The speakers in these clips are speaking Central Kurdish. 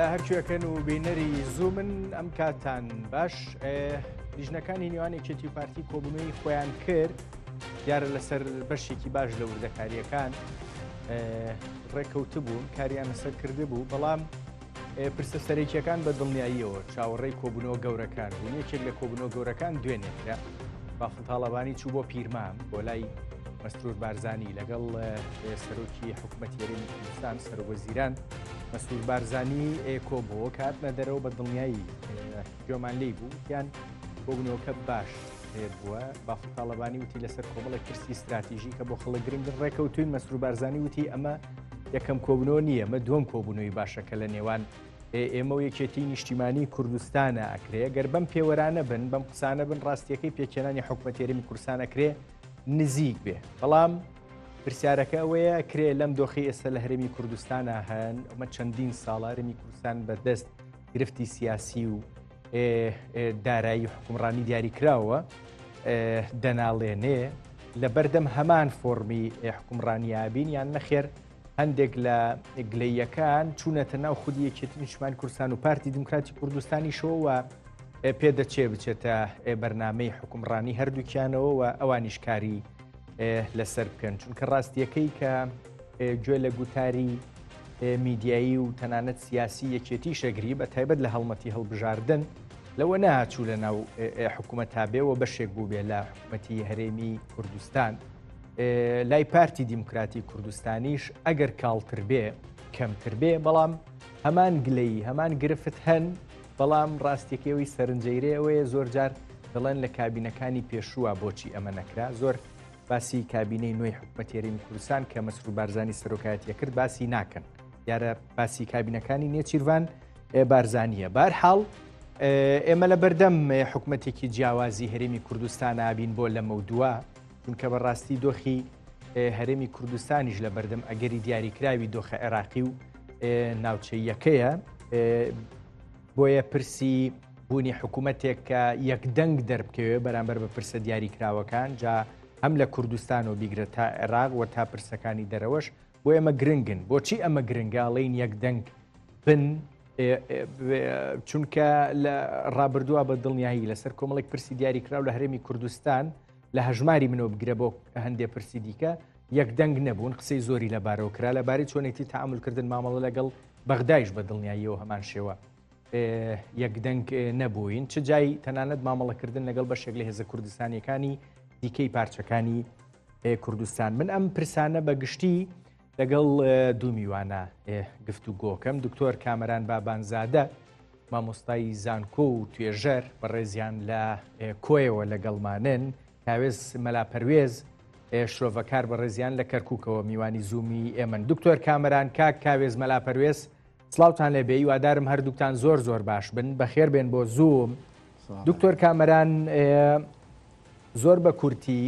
لە هەرکوێکەن و بینەری زوومن ئەم کاتان باش لیژنەکانی نێوان یەکێتی و پارتی کۆبوونەوەی خۆیان کرد دیارە لەسەر بەشێکی باش لە وردەکاریەکان ڕێکەوتبوون کاریان لەسەر کردبوو بەڵام پرسە سەرەکیەکان بە دڵنیاییەوە چاوەڕێی کۆبوونەوە گەورەکان بوون یەکێک لە کۆبوونەوە گەورەکان دوێنێ کرا بافڵ تاڵەبانی چوو بۆ پیرمام بۆ لای مەسرور بارزانی لەگەڵ سەرۆکی حکوومەتی هەرێمی کوردستان سەرۆک وەزیران مەسرور بارزانی کۆبەوە کاتنە دەرەوە بە دڵنیایی گوێمان لی بوو یان کۆبوونەوەکە باش بووە بافڵ تاڵەبانی وتی لەسەر کۆمەڵێک پرسی ستراتیژی کە بۆ خەڵک گرنگن ڕێکەوتوین مەسرور بارزانی وتی ئەمە یەکەم کۆبوونەوە نییە مە دووەم کۆبوونەوەی باشە کە لە نێوان ئێمە و یەکێتی نیشتیمانی کوردستانە ئەکرێ گەر بەم پێوەرانە بن بەم قسانە بن ڕاستیەکەی پێکێنانی حکومەت هەرێمی کوردستان ئەکرێ نزیک بێ بەڵام پرسیارەکە ئەوەیە کرێ لەم دۆخی ئێستا لە هەرێمی کوردستانە هەن ئەمە چەندین ساڵ هەرێمی کوردستان بەدەست گرفتی سیاسی و دارایی حکومڕانی دیاریکراوە دەناڵێنێ لە بەردەم هەمان فۆرمی حکومڕانیابین یان نەخێر هەندێک لە گلەیەکان چوونەتە ناو خودی یەکێتی نیشتمانی کوردستان و پارتی دیموکراتی کوردستانیشەوە پێدەچێ بچێتە بەرنمەی حکومڕانی هەردووکیانەوە و ئەوانیش کاری لەسەر بکەن چونکە ڕاستیەکەی کە گوێ لە گوتاری میدیایی و تەنانەت سیاسی یەکێتی شەگری بە تایبەت لە هەڵمەتی هەڵبژاردن لەوە ناچوو لە ناو حکوومەت تا بێ و بەشێک بوو بێ لە حکوومەتی هەرێمی کوردستان. لای پارتی دیموکراتی کوردستانیش ئەگەر کاڵتر بێ کەمتر بێ بەڵام هەمان گلەی هەمان گرفت هەن بەڵام ڕاستیەکەوەی سەرنجەیرێ ئەوەیە زۆر جار دەڵێن لە کابینەکانی پێشووە بۆچی ئەمە نەکرا زۆر باسی کابینەی نوێی حکومەتی هەرێمی کوردستان کە مەسرور بارزانی سەرۆکایەتیە کرد باسی ناکەن دیارە باسی کابینەکانی نێچیرڤان بارزانیە بارحاڵ ئێمە لە بەردەم حکومەتێکی جیاوازی هەرێمی کوردستان نابین بۆ لەمە دووە چونکە بەڕاستی دۆخی هەرێمی کوردستانیش لە بەردەم ئەگەری دیاریکراوی دۆخە عێراقی و ناوچەیەکەیە بۆیە پرسی بوونی حکوومەتێک کە یەکدەنگ دەربکەوێ بەرامبەر بە پرسە دیاریکراوەکان جا هەم لە کوردستان و بیگرە تا عێراق و تا پرسەکانی دەرەوەش بۆ ئێمە گرنگن بۆچی ئەمە گرنگە ئەڵێین یەکدەنگ بن چونکە لە ڕابردووە بە دڵنیایی لەسەر کۆمەڵێک پرسی دیاریکراو لە هەرێمی کوردستان لە هەژماری منەوە بگرە بۆ هەندێ پرسی دیکە یەکدەنگ نەبوون قسەی زۆری لەبارەوە کرا لەبارەی چۆنێتی تەعامولکردن مامەڵە لەگەڵ بەغدایش بە دڵنیاییەوە هەمان شێوە یەکدەنگ نەبووین چ جای تەنانەت مامەڵەکردن لەگەڵ بەشێک لە هێزە کوردستانیەکانی دیکەی پارچەکانی کوردستان من ئەم پرسانە بە گشتی لەگەڵ دوو میوانە گفتوگۆکەم دکتۆر کامەران بابانزادە مامۆستای زانکۆ و توێژەر بەڕێزیان لە کۆیەوە لەگەڵمانن کاوێز مەلا پەروێز شرۆڤەکار بەڕێزیان لە کەرکووکەوە میوانی زوومی ئێمەن دکتۆر کامەران کاک کاوێز مەلا پەروێز سڵاوتان لێبێ هیوادارم هەردووکتان زۆر زۆر باش بن بەخێر بێن بۆ زووم دکتۆر کامەران زۆر بە کورتی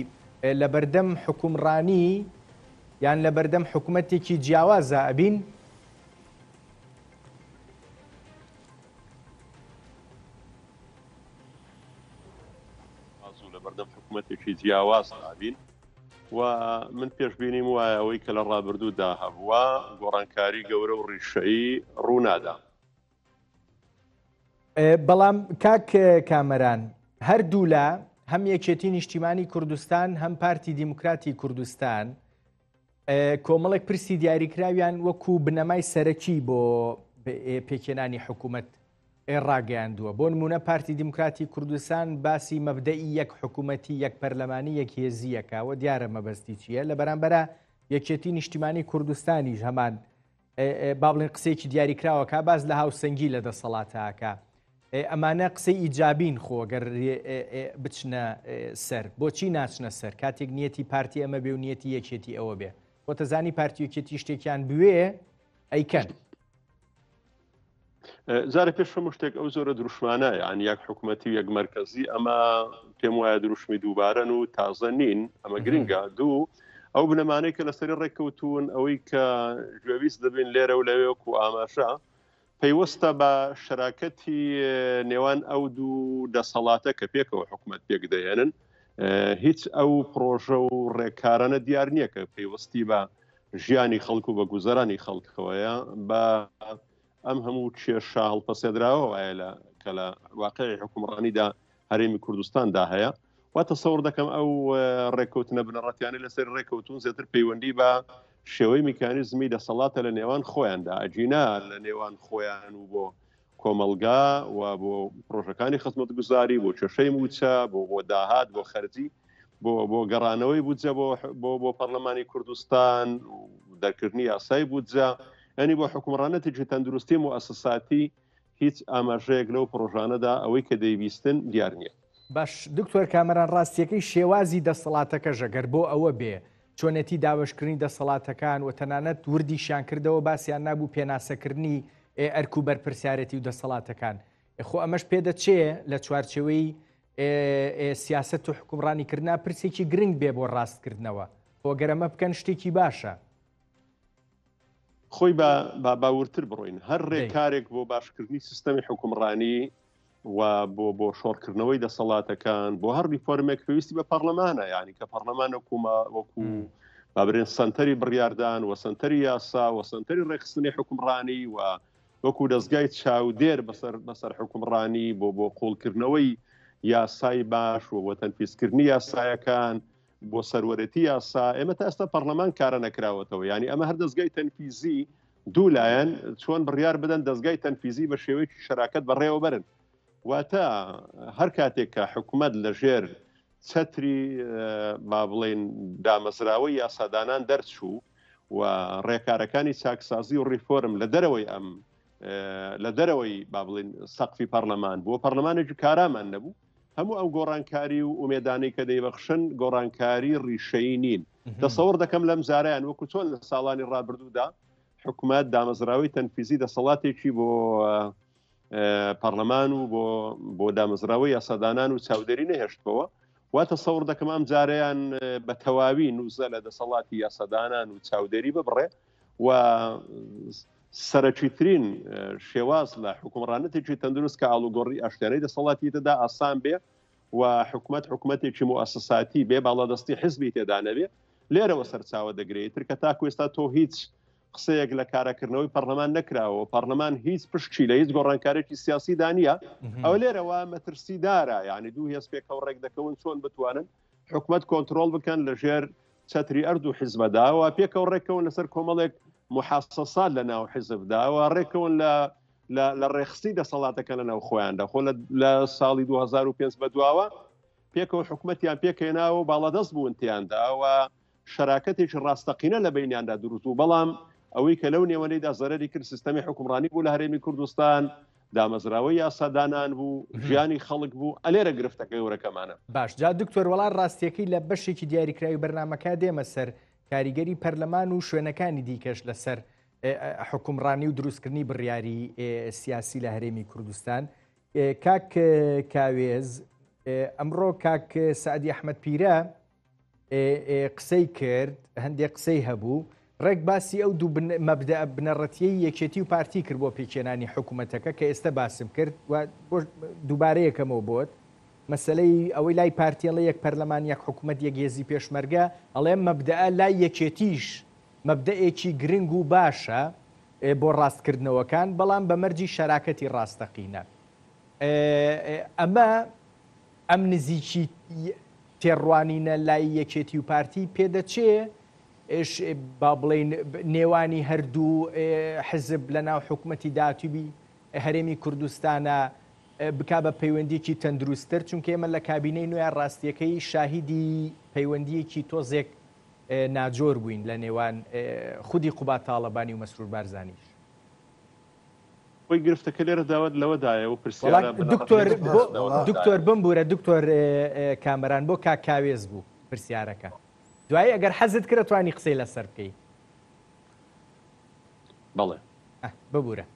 لە بەردەم حکومڕانی یان لە بەردەم حکوومەتێکی جیاوازە ئەبین و لەبەردەم حکوومەتێکی جیاواز ئابین و من پێشببینیم وایە ئەوەی کە لە ڕابردوودا هەبووە گۆڕانکاری گەورە و ڕیشەیی ڕوونادا. بەڵام کاک کامەران هەردوولا هەم یەکێتی نیشتیمانی کوردستان هەم پارتی دیموکراتی کوردستان کۆمەڵێک پرسی دیاریکراویان وەکو بنەمای سەرەکی بۆ پێکهێنانی حکوومەت ڕاگەیاندووە. بۆ نموونە پارتی دیموکراتی کوردستان باسی مەبدەئی یەک حکوومەتی، یەک پەرلەمانی، یەک هێزییەکە و دیارە مەبەستی چییە. لە بەرامبەرا یەکێتی نیشتیمانی کوردستانیش هەمان با بڵێن قسەیەکی دیاریکراوەکە باس لە هاوسەنگی لە دەسەڵاتەکە. ئەمانە قسەی ئیجابین خۆ گەر بچنە سەر بۆچی ناچنە سەر کاتێک نیەتی پارتی ئەمە بێ و نیەتی یەکێتی ئەوە بێ خۆتەزانی پارتی یەکێتی شتێکیان بوێ ئەیکەن. جارێ پێش هەموو شتێک ئەو زۆرە دروشمانە یان یەک حکوومەتی و یەک مرکزی ئەمە پێم وایە دروشمی دووبارەن و تازە نین ئەمە گرنگە دوو ئەو بنەمانەی کە لەسەری ڕێککەوتون ئەوەی کە گوێویست دەبین لێرە و لەوێ وەکو ئاماژە پەیوەستە بە شەراکەتی نێوان ئەو دوو دەسەڵاتە کە پێکەوە حکوومەت پێک دەهێنن هیچ ئەو پرۆژە و ڕێکارانە دیار نییە کە پەیوەستی بە ژیانی خەڵک و بە گوزەرانی خەڵکەوەیە بە. ئەم هەموو کێشە هەڵپەسێدراوە وایە لە کە لە واقعی حکومڕانیدا هەرێمی کوردستاندا هەیە وا تەسەور دەکەم ئەو ڕێککەوتنە بنەڕەتیانە لەسەر ڕێککەوتون زیاتر پەیوەندی بە شێوەی میکانیزمی دەسەڵاتە لە نێوان خۆیاندا ئەگینا لە نێوان خۆیان و بۆ کۆمەڵگا و بۆ پرۆژەکانی خزمەتگوزاری بۆ کێشەی موچە بۆ بۆ داهات بۆ خەرجی بۆ بۆ گەڕانەوەی بودجە بۆ بۆ بۆ پەرلەمانی کوردستان و دەرکردنی یاسای بودجە ینی بۆ حکومڕانەتێکی تەندروستی موئەسەساتی هیچ ئاماژەیەک لەو پرۆژانەدا ئەوەی کە دەیبیستن دیار نییە. باش دکتۆر کامەران ڕاستیەکەی شێوازی دەسەڵاتەکەش ئەگەر بۆ ئەوە بێ چۆنێتی دابەشکردنی دەسەڵاتەکان و تەنانەت وردیشیان کردەوە باسیان نابوو پێناسەکردنی ئەرک و بەرپرسیارێتی و دەسەڵاتەکان خۆ ئەمەش پێدەچێ لە چوارچێوەی سیاست و حکومڕانی کردنا پرسێکی گرنگ بێ بۆ ڕاستکردنەوە خۆ گەر ئەمە بکەن شتێکی باشە. خۆی با با وردتر بڕۆین هەر ڕێکارێک بۆ باشکردنی سیستەمی حکومڕانی و بۆ بۆ شۆڕکردنەوەی دەسەڵاتەکان بۆ هەر ریفۆرمێک پێویستی بە پەرلەمانە ینی کە پەرلەمان وەکوما وەکو بابرێن سنتەری بڕیاردان و سنتەری یاسا و سنتەری ڕێکخستنی حکومڕانی و وەکو دەستگای چاودێر بەسەر بەسەر حکومڕانی بۆ بۆ قوڵکردنەوەی یاسای باش و بۆ تەنفیزکردنی یاسایەکان بۆ سەروەرێتی یاسا ئێمە تا ئێستا پەرلەمان کارە نەکراوەتەوە یعنی ئەمە هەر دەستگای تەنفیزی دوو لایەن چۆن بڕیار بدەن دەستگای تەنفیزی بە شێوەیەکی شەراکەت بەڕێوەبەرن واتە هەر کاتێک کە حکوومەت لەژێر چەتری با بڵێن دامەزراوەی یاسادانان دەرچوو و ڕێکارەکانی چاکسازی و ڕیفۆرم لە دەرەوەی ئەم لە دەرەوەی با بڵێن سەقفی پەرلەمان بووە پەرلەمانێکی کارامان نەبوو هەموو ئەو گۆڕانکاری و ئومێدانەی کە دەیبەخشن گۆڕانکاری ڕیشەیی نین دەسەوڕ دەکەم لەم جارەیان وەکو چۆن لە ساڵانی ڕابردوودا حکوومەت دامەزراوەی تەنفیزی دەسەڵاتێکی بۆ پەرلەمان و بۆ بۆ دامەزراوەی یاسادانان و چاودێری نەهێشتەوە وا تەسەور دەکەم ئەم جارەیان بە تەواوی نووزە لە دەسەڵاتی یاسادانان و چاودێری ببڕێ و سەرەکیترین شێواز لە حکومڕانەتێکی تەندروست کە ئاڵوگۆڕی ئاشتیانەی دەسەڵاتی تێدا ئاسان بێ و حکومەت حکومەتێکی موئەسەساتی بێ باڵادەستی حزبی تێدا نەبێ لێرەوە سەرچاوە دەگرێت تر کە تاکو ئێستا تۆ هیچ قسەیەک لە کاراکردنەوەی پەرلەمان نەکراوە پەرلەمان هیچ پشکی لە هیچ گۆڕانکارێکی سیاسیدا نییە ئەو لێرەوە مەترسیدارە یعنی دوو هێز پێکەوە ڕێک دەکەون چۆن بتوانن حکومەت کۆنترۆڵ بکەن لەژێر چەتری ئەرد و حیزبەدا و پێکەوە ڕێککەون لەسەر کۆمەڵێک محاسەسات لە ناو حیزبدا و ڕێککەون لە لە ڕێخستی دەسەڵاتەکە لە ناو خۆیاندا خۆ لە ساڵی 2005 بە دواوە پێکەوە حکومەتیان پێکهێناوە و باڵادەست بوون تیاندا و شەراکەتێکی ڕاستەقینە لە بینیاندا دروست بوو بەڵام ئەوەی کە لەو نێوەندەیدا زەرەری کرد سیستەمی حکومڕانی بوو لە هەرێمی کوردستان دامەزراوەی یاسادانان بوو ژیانی خەڵک بوو ئەلێرە گرفتە گەورەکەمانە. باش جا دکتۆر وەڵا ڕاستیەکەی لە بەشێکی دیاریکراوی بەرنامەکە دێمە سەر کاریگەری پەرلەمان و شوێنەکانی دیکەش لەسەر حکومڕانی و دروستکردنی بڕیاری سیاسی لە هەرێمی کوردستان کاک کاوێز ئەمڕۆ کاک سعدی ئەحمد پیرە قسەی کرد هەندێک قسەی هەبوو ڕێک باسی ئەو دوو مەبدەئە بنەڕەتیەی یەکێتی و پارتی کرد بۆ پێکهێنانی حکومەتەکە کە ئێستە باسم کرد و دووبارەیەکەمەوە بۆت مەسەلەی ئەوەی لای پارتی ئەڵێ یەک پەرلەمان یەک حکومەت یەک هێزی پێشمەرگە ئەڵێ مەبدەئە لای یەکێتیش مەبدەئێکی گرنگ و باشە بۆ ڕاستکردنەوەکان بەڵام بە مەرجی شەراکەتی ڕاستەقینە ئەمە ئەم نزیکی تێڕوانینە لای یەکێتی و پارتی پێدەچێ با بڵێین نێوانی هەردوو حزب لە ناو حکومەتی داهاتووی هەرێمی کوردستانە بکا بە پەیوەندیەکی تەندروستتر چونکە ئێمە لە کابینەی نوێ ڕاستیەکەی شاهیدی پەیوەندیەکی تۆزێک ناجۆر بووین لە نێوان خودی قوباد تاڵەبانی و مەسرور بارزانیش. خۆی گرفتەکە لێرە داوت لەوەدایە و پرسیارە دکتۆر دکتۆر بمبورە دکتۆر کامەران بۆ کاک کاوێز بوو پرسیارەکە. دوایی ئەگەر حەزت کرد ئەتوانی قسەی لەسەر بکەی. بەڵێ. ببورە.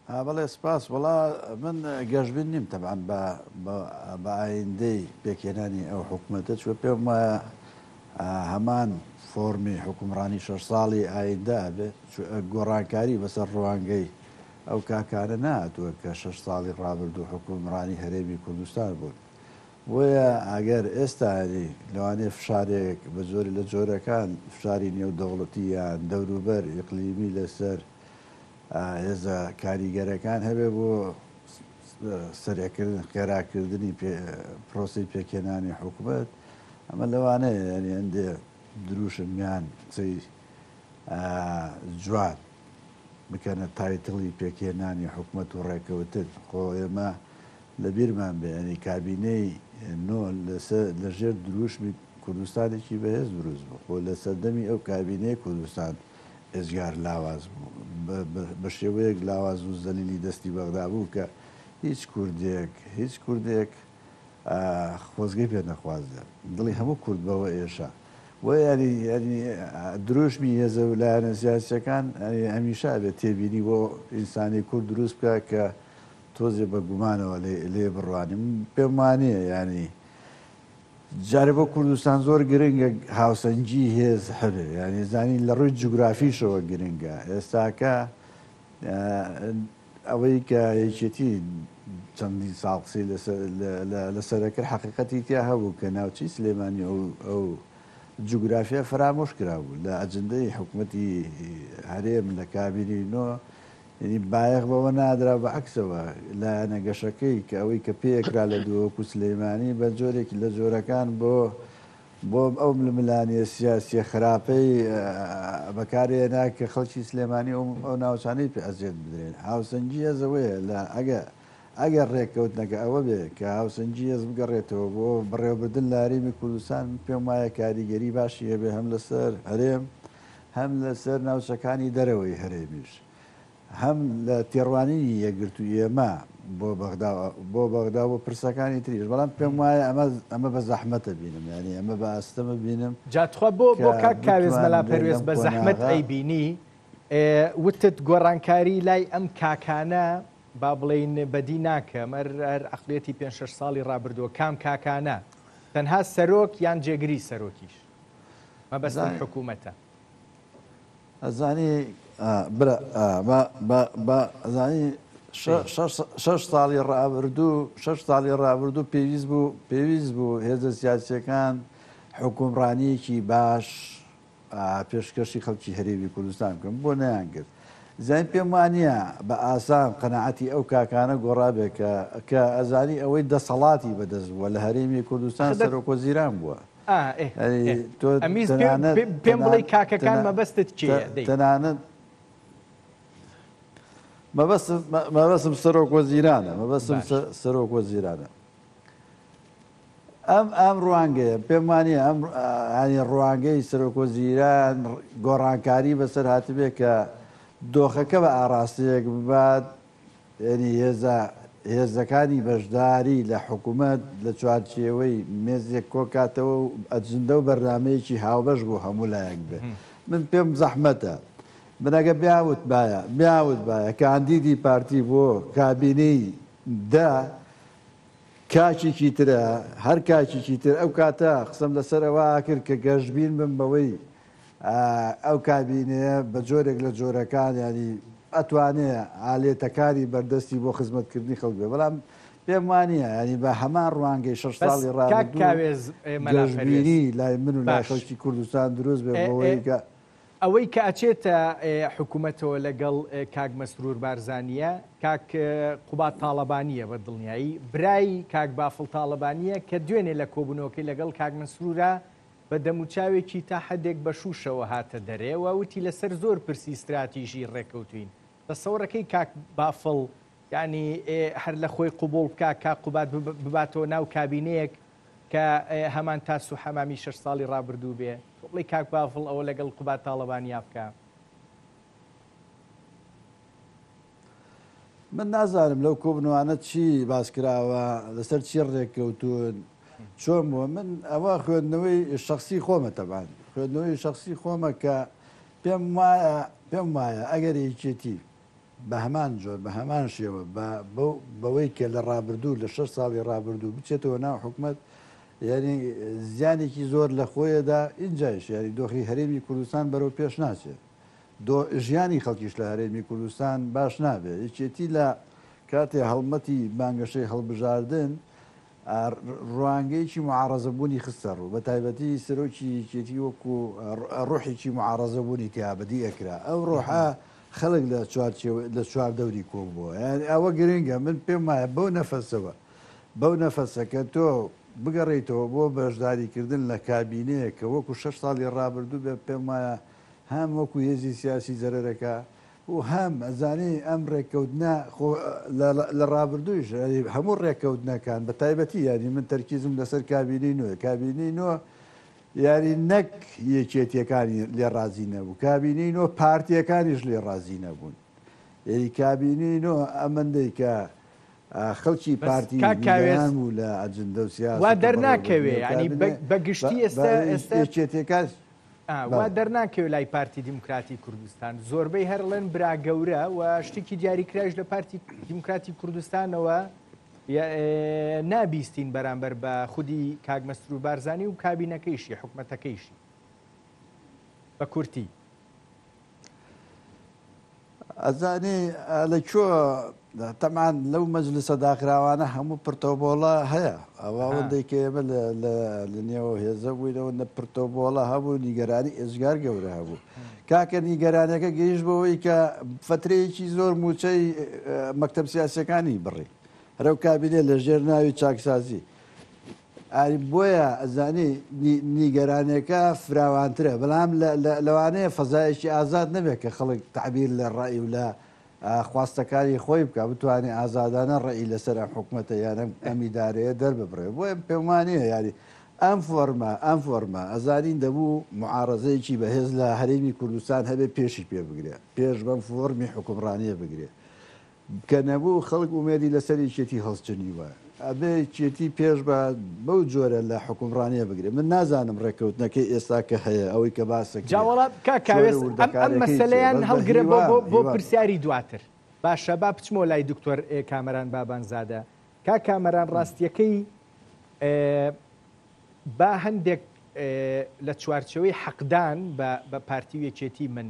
ها بەڵێ سپاس وەڵا من گەشبین نیم تەبعەن بە بە ئایندەی پێکهێنانی ئەو حکومەتە چوە پێم وایە هەمان فۆرمی حکومڕانی شەش ساڵی ئایندە ئەبێ گۆڕانکاری بەسەر ڕوانگەی ئەو کاکانە نەهاتووە کە شەش ساڵی ڕابردوو حوکمڕانی هەرێمی کوردستان بوون. بۆیە ئەگەر ئێستا یانی لەوانەیە فشارێک بە جۆرێ لە جۆرەکان فشاری نێودەوڵەتی یان دەوروبەر ئیقلیمی لەسەر هێزە کاریگەرەکان هەبێ بۆ سەرێکردن خێراکردنی پرۆسەی پێکهێنانی حکومەت ئەمە لەوانەیە یانی هەندێ دروشم یان قسەی جوان بکەنە تایتڵی پێکهێنانی حکومەت و ڕێکەوتن خۆ ئێمە لە بیرمان بێ یانی کابینەی نۆ لەسەر لە ژێر دروشمی کوردستانێکی بەهێز دروست بوو خۆ لە سەردەمی ئەو کابینەیە کوردستان ئێجگار لاواز بوو بە شێوەیەک لاواز و زەلیلی دەستی بەغدا بوو کە هیچ کوردێک هیچ کوردێک خۆزگەی پێ نەخوازێ دڵی هەموو کورد بەوە ئێشا بۆیە یانی یانی دروشمی هێزە و لایەنە سیاسیەکان هەمیشە ئەبێت تێبینی بۆ ئینسانی کورد دروست بکە کە تۆزێ بە گومانەوە لێ بڕوانی من پێم وانییە یانی جارێ بۆ کوردستان زۆر گرنگە هاوسەنگی هێز هەبێ یانی زانی لە ڕووی جوگرافیشەوە گرنگە ئێستاکە ئەوەی کە یەکێتی چەندین ساڵ قسەی لەسەر کرد حەقیقەتی تیا هەبوو کە ناوچەی سلێمانی ئەو ئەو جوگرافیا فەرامۆش کرابوو لە ئەجندەی حکوومەتی هەرێم لە کابینەی نۆ یەنی بایەخ بەوە نادرا بە عەکسەوە لایەنە گەشەکەی کە ئەوەی کە پێکرا لە دهۆک و سلێمانی بە جۆرێک لە جۆرەکان بۆ بۆ ئەو ململانێ سیاسیە خراپەی بەکارهێنا کە خەڵکی سلێمانی و ئەو ناوچانەی پێ ئەزیەت بدرێن. هاوسەنگی هێز ئەوەیە لە ئەگە ئەگەر ڕێککەوتنەکە ئەوە بێ کە هاوسەنگی هێز بگەڕێتەوە بۆ بەڕێوەبردن لە هەرێمی کوردستان من پێم وایە کاریگەری باشی هەبێ هەم لەسەر هەرێم هەم لەسەر ناوچەکانی دەرەوەی هەرێمیش. هەم لە تێڕوانینی یەکگرتووی ئێمە بۆ بەغدا بۆ بەغدا و بۆ پرسەکانی تریش، بەڵام پێم وایە ئەمە ئەمە بە زەحمەتە بینم، یانی ئەمە بە ئەستەمە بینم جا تخوا بۆ کە بۆ کاک کاوێز مەلا بتوانرێ پەروێز لەم بە زەحمەت قۆناغە ئەیبینی وتت گۆڕانکاری لای ئەم کاکانە با بڵێین بەدی ناکەم هەر هەر عەقڵیەتی پێنج شەش ساڵی ڕابردووە کام کاکانە تەنها سەرۆک یان جێگری سەرۆکیش مەبەستم زانی حکوومەتە. ئەزانی برا با با با ئەزانی شەش ساڵی ڕابردوو شەش ساڵی ڕابردوو پێویست بوو پێویست بوو هێزە سیاسیەکان حکومڕانیەکی باش پێشکەشی خەڵکی هەرێمی کوردستان بکەن بۆ نەیان کرد زین پێم وانە بە ئاسان قەنەعەتی ئەو کاکانە گۆڕابێ کە کە ئەزانی ئەوەی دەسەڵاتی بەدەست بووە لە هەرێمی کوردستان سەرۆکوەزیران بووە ئەمیز پێم بڵێ کاکەکان مەبەستت کێیە؟ دەی. تەنانەت مەبەستم مەبەستم سەرۆک وەزیرانە مەبەستم سەرۆک وەزیرانە ئەم ئەم ڕوانگەیە پێم وانە ئەم ینی ڕوانگەی سەرۆک وەزیران گۆڕانکاری بەسەر هاتبێ کە دۆخەکە بە ئاراستەیەک ببات یانی هێزە هێزەکانی بەشداری لە حکومەت لە چوارچێوەی مێزێک کۆکاتەوە و ئەجندە و بەرنامەیەکی هاوبەش بۆ هەموو لایەک بێ. من پێم زەحمەتە. من ئەگەر بیانوتبایە بیانوتبایە کاندیدی پارتی بۆ کابینەی دە کاکێکی ترە، هەر کاکێکی تر، ئەو کاتە قسەم لەسەر ئەوە ئەکرد کە گەشبین بم بەوەی ئەو کابینەیە بە جۆرێک لە جۆرەکان یانی ئەتوانێ ئالێتەکانی بەردەستی بۆ خزمەتکردنی خەڵک بێ بەڵام پێم وانییە یانی بە هەمان ڕوانگەی شەش بەس ساڵی کاک ڕابردوو کاوێز مەلا پەروێز گەشبینی لای من و لای باش خەڵکی کوردستان دروست بێ ئێ ئێ بەوەی کە ئەوەی کە ئەچێتە حکومەتەوە لەگەڵ کاک مەسرور بارزانییە، کاک قوباد تاڵەبانییە بە دڵنیایی برای کاک بافڵ تاڵەبانییە کە دوێنێ لە کۆبوونەوەکەی لەگەڵ کاک مەسرورا بە دەموچاوێکی تا حەدێک بەشووشەوە هاتە دەرێ و وتی لەسەر زۆر پرسی ستراتیژی ڕێککەوتووین. تەسەوڕەکەی کاک بافڵ یانی هەر لە خۆی قبوڵ بکا کاک قوباد بباتەوە ناو کابینەیەک کە هەمان تاس و حەمامی شەش ساڵی ڕابردوو بێ؟ تۆ بڵێی کاک بافڵ ئەوە لەگەڵ قوباد تاڵەبانیا بکا؟ من نازانم لەو کۆبنەوانە چی باس کراوە لەسەر چی ڕێککەوتون چۆن بووە من ئەوە خوێندنەوەی شخصی خۆمە تەبان خوێندنەوەی شخصی خۆمە کە پێم وایە پێم وایە ئەگەر یەکێتی بە هەمان جۆر بە هەمان شێوە بەوەی کە لە ڕابردوو لە شەش ساڵی ڕابردوو بچێتەوە ناو حکومەت یعنی زیانێکی زۆر لە خۆیەدا ئینجایش یاری دۆخی هەرێمی کوردستان بەرەو پێش ناچێت دۆ ژیانی خەڵکیش لە هەرێمی کوردستان باش نابێ. یەکێتی لە کاتێ هەڵمەتی بانگەشەی هەڵبژاردن. ڕوانگەیەکی معارەزە بوونی خستە ڕوو، بە تایبەتی سەرۆکی یەکێتی وەکو ڕۆحێکی معارەزە بوونی تیا بەدی ئەکرا، ئەو ڕۆحە خەڵک لە چوارچێوە لە چواردەوری کۆ بووە، یانی ئەوە گرنگە، من پێم وایە بەو نەفەسەوە بەو نەفەسە کە تۆ بگەڕێیتەوە بۆ بەشداریکردن لە کابینەیەک کە وەکو شەش ساڵی ڕابردوو بێ پێم وایە هەم وەکو هێزی سیاسی زەرەرەکا و هەم ئەزانی ئەم ڕێککەوتنە خۆ لە ڕابردوویش هەموو ڕێککەوتنەکان بە تایبەتی یانی من تەرکیزم لەسەر کابینەی نوێ کابینەی نۆ یاری نەک یەکێتیەکانی لێ ڕازی نەبوو کابینەی نۆ پارتیەکانیش لێ ڕازی نەبوون یاری کابینەی نۆ ئەمەندەی کە خەڵکی پارتی نیگەران بوو لە ئەجندە و سیاسەت وا دەرناکەوێ ینی بە گشتی ئێستا ئێستا یەکێتیەکان وا دەرناکەوێت لای پارتی دیموکراتی کوردستان زۆربەی هەرڵێن برا گەورە و شتێکی دیاریکراش لە پارتی دیموکراتی کوردستانەوە نابیستین بەرامبەر بە خودی کاک مەسرور بارزانی و کابینەکەیشی حکومەتەکەیشی بە کورتی. ئەزانی لە کوێ تەمان لەو مەجلسە داخراوانە هەموو پرتۆبۆڵە هەیە ئەوە ئەوەندەی کە ئێمە لە نێوە هێزە بووینەوە نە پرتۆبۆڵە هەبوو نیگەرانی ئێجگار گەورە هەبوو کاکە نیگەرانەکە گەیشت بەوەی کە فترەیەکی زۆر موچەی مەکتەب سیاسەکانی بڕی هەرەو کابینێ لە ژێر ناوی چاکسازی ئاری بۆیە ئەزانی نیگەرانیەکە فراوانترە بەڵام لەوانەیە فەزایەکی ئازاد نەبێت کە خەڵک تەعبیر لە ڕەئی و لە خواستەکانی خۆی بکا بتوانێ ئازادانە ڕەئی لەسەر ئەم حکومەتە یان ئەم ئەم ئیدارەیە دەرببڕێ بۆیە پێم وانییە یاری ئەم فۆرمە ئەم فۆرمە ئەزانین دەبوو معارەزەیەکی بەهێز لە هەرێمی کوردستان هەبێ پێشی پێ بگرێ پێش بەم فۆرمی حوکمڕانیە بگرێ کە نەبوو خەڵک ئومێدی لەسەر یەکێتی هەڵچنیوە. ئەبێ یەکێتی پێش بە بەو جۆرە لە حوکمڕانیە بگرێ. من نازانم ڕێککەوتنەکەی ئێستا کە هەیە ئەوەی کە باس دەکرێ جا وەڵا کاک چۆنە کاوێس ئەم ئەم وردەکاریەکەی چیە مەسەلەیان بەس بە هەڵگرە بۆ بۆ هیوام بۆ هیوام. پرسیاری دواتر. باشە با بچمەوە لای دکتۆر کامەران بابانزادە. کاک کامەران ڕاستیەکەی با هەندێک لە چوارچێوەی حەقدان بە بە پارتی و یەکێتی من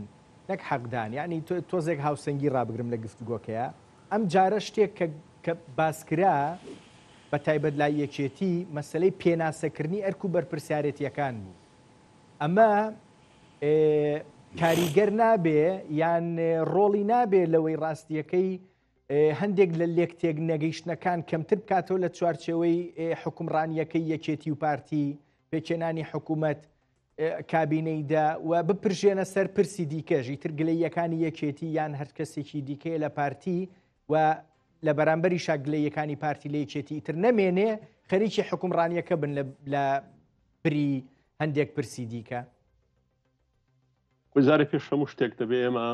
نەک حەقدان یانی تۆزێک هاوسەنگی ڕابگرم لە گفتوگۆکەیا ئەم جارە شتێک کە کە باسکرا بە تایبەت لای یەکێتی مەسەلەی پێناسەکردنی ئەرک و بەرپرسیارێتیەکان بوو ئەمە کاریگەر نابێ یان ڕۆڵی نابێ لەوەی ڕاستیەکەی هەندێک لە لێکتێک نەگەیشتنەکان کەمتر بکاتەوە لە چوارچێوەی حکومڕانیەکەی یەکێتی و پارتی پێکێنانی حکوومەت کابینەی دا و بپرژێنە سەر پرسی دیکەش، ئیتر گلەییەکانی یەکێتی یان هەر کەسێکی دیکەیە لە پارتی و لە بەرامبەریشا گلەییەکانی پارتی لە یەکێتی ئیتر نەمێنێ، خەریکی حوکمڕانییەکە بن لە بری هەندێک پرسی دیکە. جارێ پێش هەموو شتێک دەبێ ئێمە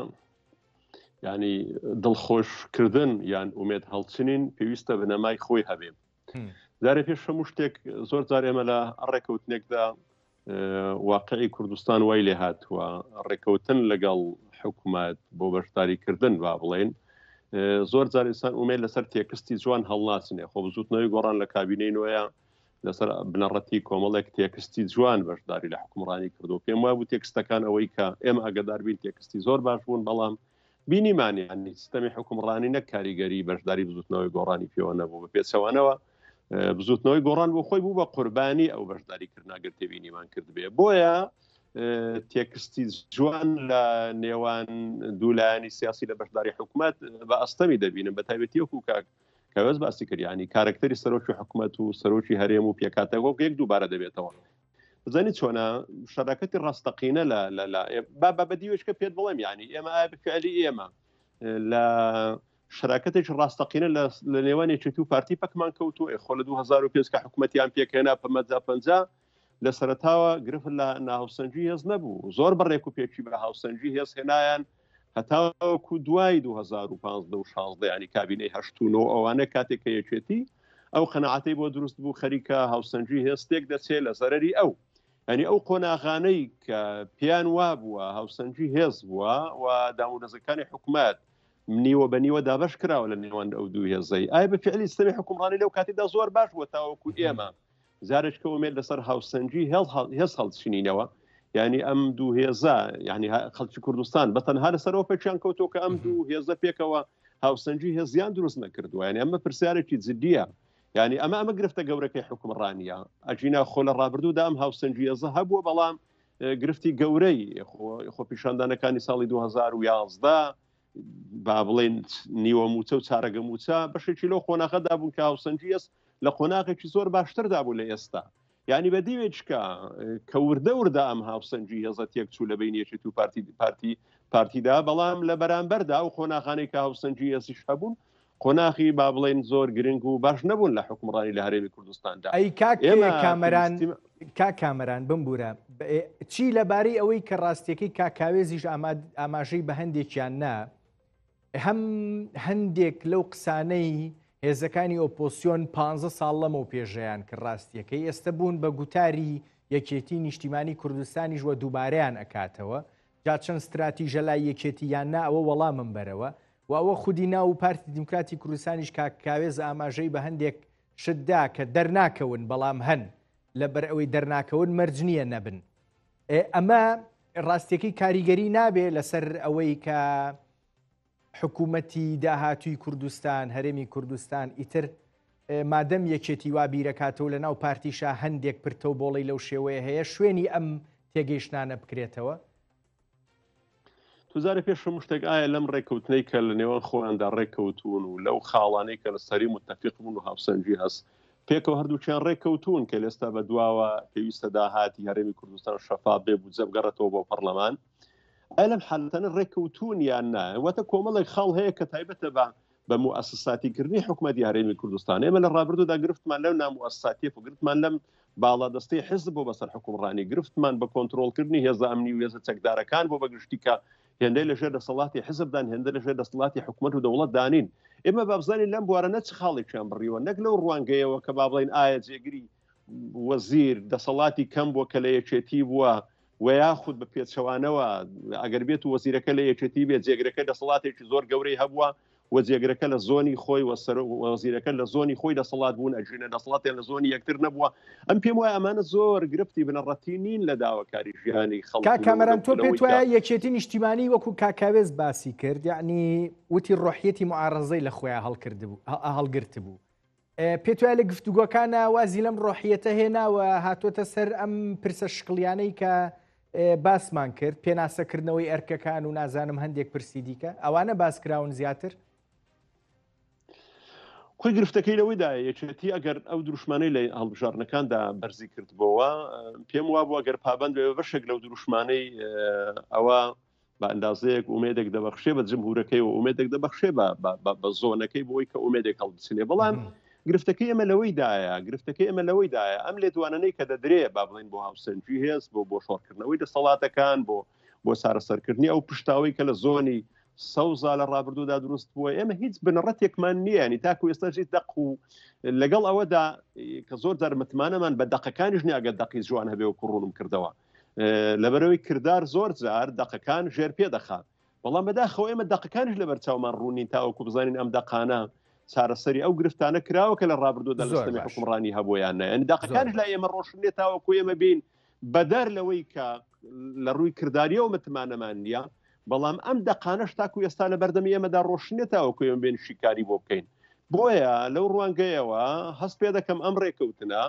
ینی دڵخۆشکردن یان ئومێد هەڵچنین پێویستە بنەمای خۆی هەبێ. جارێ پێش هەموو شتێک زۆر جار ئێمە لە ڕێکەوتنێکدا واقعی کوردستان وای لێ هاتووە ڕێکەوتن لەگەڵ حکوومەت بۆ بەشداریکردن با بڵێن زۆر جار ئینسان ئومێد لەسەر تێکستی جوان هەڵناچنێ خۆ بزوتنەوەی گۆڕان لە کابینەی نوێە لەسەر بنەڕەتی کۆمەڵێک تێکستی جوان بەشداری لە حکومڕانی کردو پێم وابوو تێکستەکان ئەوەی کە ئێمە ئەگەدار بین تێکستی زۆر باش بوون بەڵام بینیمان یانی سیستەمی حوکمڕانی نەک کاریگەری بەشداری بزوتنەوەی گۆڕانی پێوە نەبوو بە پێچەوانەوە بزوتنەوەی گۆڕان بۆ خۆی بوو بە قوربانی ئەو بەشداری کردناگەر تێبینیمان کردبێ بۆیە تێکستی جوان لە نێوان دوولایەنی سیاسی لە بەشداری حکوومەت بە ئەستەمی دەبینم بە تایبەتی وەکو کاک کاوێز باسی کردیانی کارکتەری سەرۆکی حکوومەت و سەرۆکی هەرێم و پێکاتە وەک یەک دووبارە دەبێتەوە زانی چۆنە شەراکەتی ڕاستەقینە لە لە لە با بە بەدیوێکە پێت بڵێم یعنی ئێمە ئایا بفعلی ئێمە لە شراکەتێکی ڕاستەقینە لە نێوان یەکێتی و پارتی پەکمان کەوتو خۆ لە 2005 کە حکوومەتیان پێکهێنا پەمەجا پەنجا لە سەرتاوە گرفت لە ناهاوسەنگی هێز نەبوو زۆر بە ڕێک و پێکی بە هاوسەنگی هێز هێنایان هەتاوەکو دوای 2015 و 16 ینی کابینەی هەشت و نۆ ئەوانە کاتێک کە یەکێتی ئەو قەناعەتەی بۆ دروست بوو خەریکە هاوسەنگی هێز تێک دەچێت لە زەرەری ئەو ینی ئەو قۆناغانەی کە پێیان وابووە هاوسەنگی هێز بووە و دامودەزەکانی حکومەت نیوە بە نیوە دابش کراوە لە نێوان ئەو دوو هێزەی ئای بە فعلی سیستەمی حکومڕانی لەو کاتیدا زۆر باش بووە تاوەکو ئێمە جارێککە ئومێد لەسەر هاوسەنگی هێز هەڵچنینەوە یعنی ئەم دوو هێزە یعنی خەڵکی کوردستان بە تەنها لەسەرەوە پێکیان کەوتۆ کە ئەم دوو هێزە پێکەوە هاوسەنگی هێزیان دروست نەکردووە یعنی ئەمە پرسیارێکی جدیە. یعنی ئەمە ئەمە گرفتە گەورەکەی حکومڕانیە ئەگینا خۆ لە ڕابردوودا ئەم هاوسەنگی هێزە هەبووە بەڵام گرفتی گەورەی خۆپیشاندانەکانی ساڵی 2011 با بڵێن نیوە موچە و چارەگە موچە بەشێکی لەو قۆناغەدا بوون کە هاوسەنگی ئێست لە قۆناغێکی زۆر باشتردا بوو لە ئێستا یعنی بە دیوێککە کە وردە وردە ئەم هاوسەنگی هێزە تێک چوو لە بین یەکێتی و پارتی پارتی پارتیدا بەڵام لە بەرامبەردا ئەو قۆناغانەی کە هاوسەنگی هێزیش هەبوون قۆناغی با بڵێن زۆر گرنگ و باش نەبوون لە حکومڕانی لە هەرێمی کوردستاندا. ئەی کاک کامەران کاک کامەران بمبورە چی لەبارەی ئەوەی کە ڕاستیەکەی کاک کاوێزیش ئاماژەی بە هەندێکیان نا هەم هەندێک لەو قسانەی هێزەکانی ئۆپۆسیۆن پ ساڵ لەمەو پێشیان کە ڕاستیەکەی ئێستا بوون بە گوتاری یەکێتی نیشتیمانی کوردستانیش وە دووبارەیان ئەکاتەوە جا چەند ستراتیژە لای یەکێتی یان نا ئەوە وەڵامم بەرەوە و ئەوە خودی ناو و پارتی دیموکراتی کوردستانیش کاک کاوێز ئاماژەی بە هەندێک شت دا کە دەرناکەون بەڵام هەن لەبەر ئەوەی دەرناکەون مەرج نییە نەبن ئەمە ڕاستیەکەی کاریگەری نابێ لەسەر ئەوەی کە حکوومەتی داهاتووی کوردستان، هەرێمی کوردستان، ئیتر مادەم یەکێتی وا بیرەکاتەوە لە ناو پارتیشا هەندێک پرتە و بۆڵەی لەو شێوەیە هەیە، شوێنی ئەم تێگەیشتنانە بکرێتەوە؟ توزارە پێش هەموو شتێک ئایا لەم ڕێککەوتنەی کە لە نێوان خۆیاندا ڕێککەوتوون و لەو خاڵانەی کە لە سەری متەفیق بوون و هاوسەنگی هەست پێکەوە هەردووکیان ڕێککەوتوون کە لێستا بە دواوە پێویستە داهاتی هەرێمی کوردستان شەفاف بێ بودجە بگەڕێتەوە بۆ پەرلەمان ئایا لەم حالەتانە ڕێککەوتوون یان نا؟ واتە کۆمەڵێک خاڵ هەیە کە تایبەتە بە بە موئەسەساتیکردنی حکومەتی هەرێمی کوردستان. ئێمە لە ڕابردوودا گرفتمان لەو ناموئەسەساتیە بوو، گرفتمان لەم باڵادەستەی حزب بۆ بەسەر حکومڕانی، گرفتمان بە کۆنترۆڵکردنی هێزە ئەمنی و هێزە چەکدارەکان بۆ بە گشتی کە هێندەی لەژێر دەسەڵاتی حزبدان هێندە لەژێر دەسەڵاتی حکومەت و دەوڵەتدا نین. ئێمە با بزانین لەم بوارانە چ خاڵێکیان بڕیوە، نەک لەو ڕوانگەیەوە کە با بڵێین ئایا جێگری وەزیر دەسەڵاتی کەم بووە کە لە یەکێتی بووە و یاخود بە پێچەوانەوە ئەگەر بێت و وەزیرەکە لە یەکێتی بێت جێگرەکە دەسەڵاتێکی زۆر گەورەی هەبووە و جێگرەکە لە زۆنی خۆی و وەزیرەکە لە زۆنی خۆی دەسەڵات بوون ئەگینە دەسەڵاتیان لە زۆنی یەکتر نەبووە ئەم پێم وایە ئەمانە زۆر گرفتی بنەڕەتی نین لە داواکاری ژیانی خەڵک کاک کامەران تۆ پێت وایە یەکێتی نیشتیمانی وەکو کاک کاوێز باسی کرد یعنی وتی ڕۆحیەتی معارەزەی لە خۆیان هەڵکردبوو هەڵگرتبوو پێت وایە لە گفتوگۆکانە وازی لەم ڕۆحیەتە هێناوە هاتۆتە سەر ئەم پرسە شکڵیانەی کە باسمان کرد پێناسەکردنەوەی ئەرکەکان و نازانم هەندێک پرسی دیکە ئەوانە باس کراون زیاتر؟ خۆی گرفتەکەی لەوەیدا یەکێتی ئەگەر ئەو دروشمانەی لە هەڵبژاردنەکاندا بەرزی کردبەوە پێم وابوو ئەگەر پابند بێ بەشێک لەو دروشمانەی ئەوە بە ئەندازەیەک ئومێدێک دەبەخشێ بە جمهورەکەی و ئومێدێک دەبەخشێ بە زۆنەکەی بۆی کە ئومێدێک هەڵبچنێ بەڵام گرفتەکەی ئێمە لەوەیدایە گرفتەکەی ئێمە لەوەیدایە ئەم لێدوانانەی کە دەدرێ با بڵێن بۆ هاوسەنگی هێز بۆ بۆ شۆڕکردنەوەی دەسەڵاتەکان بۆ بۆ چارەسەرکردنی ئەو پشتاوەی کە لە زۆنی سەوزا لە ڕابردوودا دروست بووە ئێمە هیچ بنەڕەتێکمان نییە ینی تاکو ئێستا هیچ دەق و لەگەڵ ئەوەدا کە زۆر جار متمانەمان بە دەقەکانیش نییە ئەگەر دەقی جوان هەبێ و کوڕونم کردەوە لەبەرەوەی کردار زۆر جار دەقەکان ژێر پێ دەخا بەڵام بەداخەوە ئێمە دەقەکانیش لەبەر چاومان ڕوونین تاوەکو بزانین ئەم دەقانە چارەسەری ئەو گرفتانە کراوە کە لە ڕابردوودا لە سیستەمی حکومڕانی هەبوو یان نە یعنی دەقەکانیش لای ئێمە ڕۆشن نییە تاوەکو ئێمە بین بەدەر لەوەی کە لە ڕووی کرداریەوە متمانەمان نییە بەڵام ئەم دەقانەش تاکو ئێستا لە بەردەمی ئێمەدا ڕۆشن نییە تاوەکو ئێمە بێن شیکاری بۆ بکەین بۆیە لەو ڕوانگەیەوە هەست پێ دەکەم ئەم ڕێکەوتنە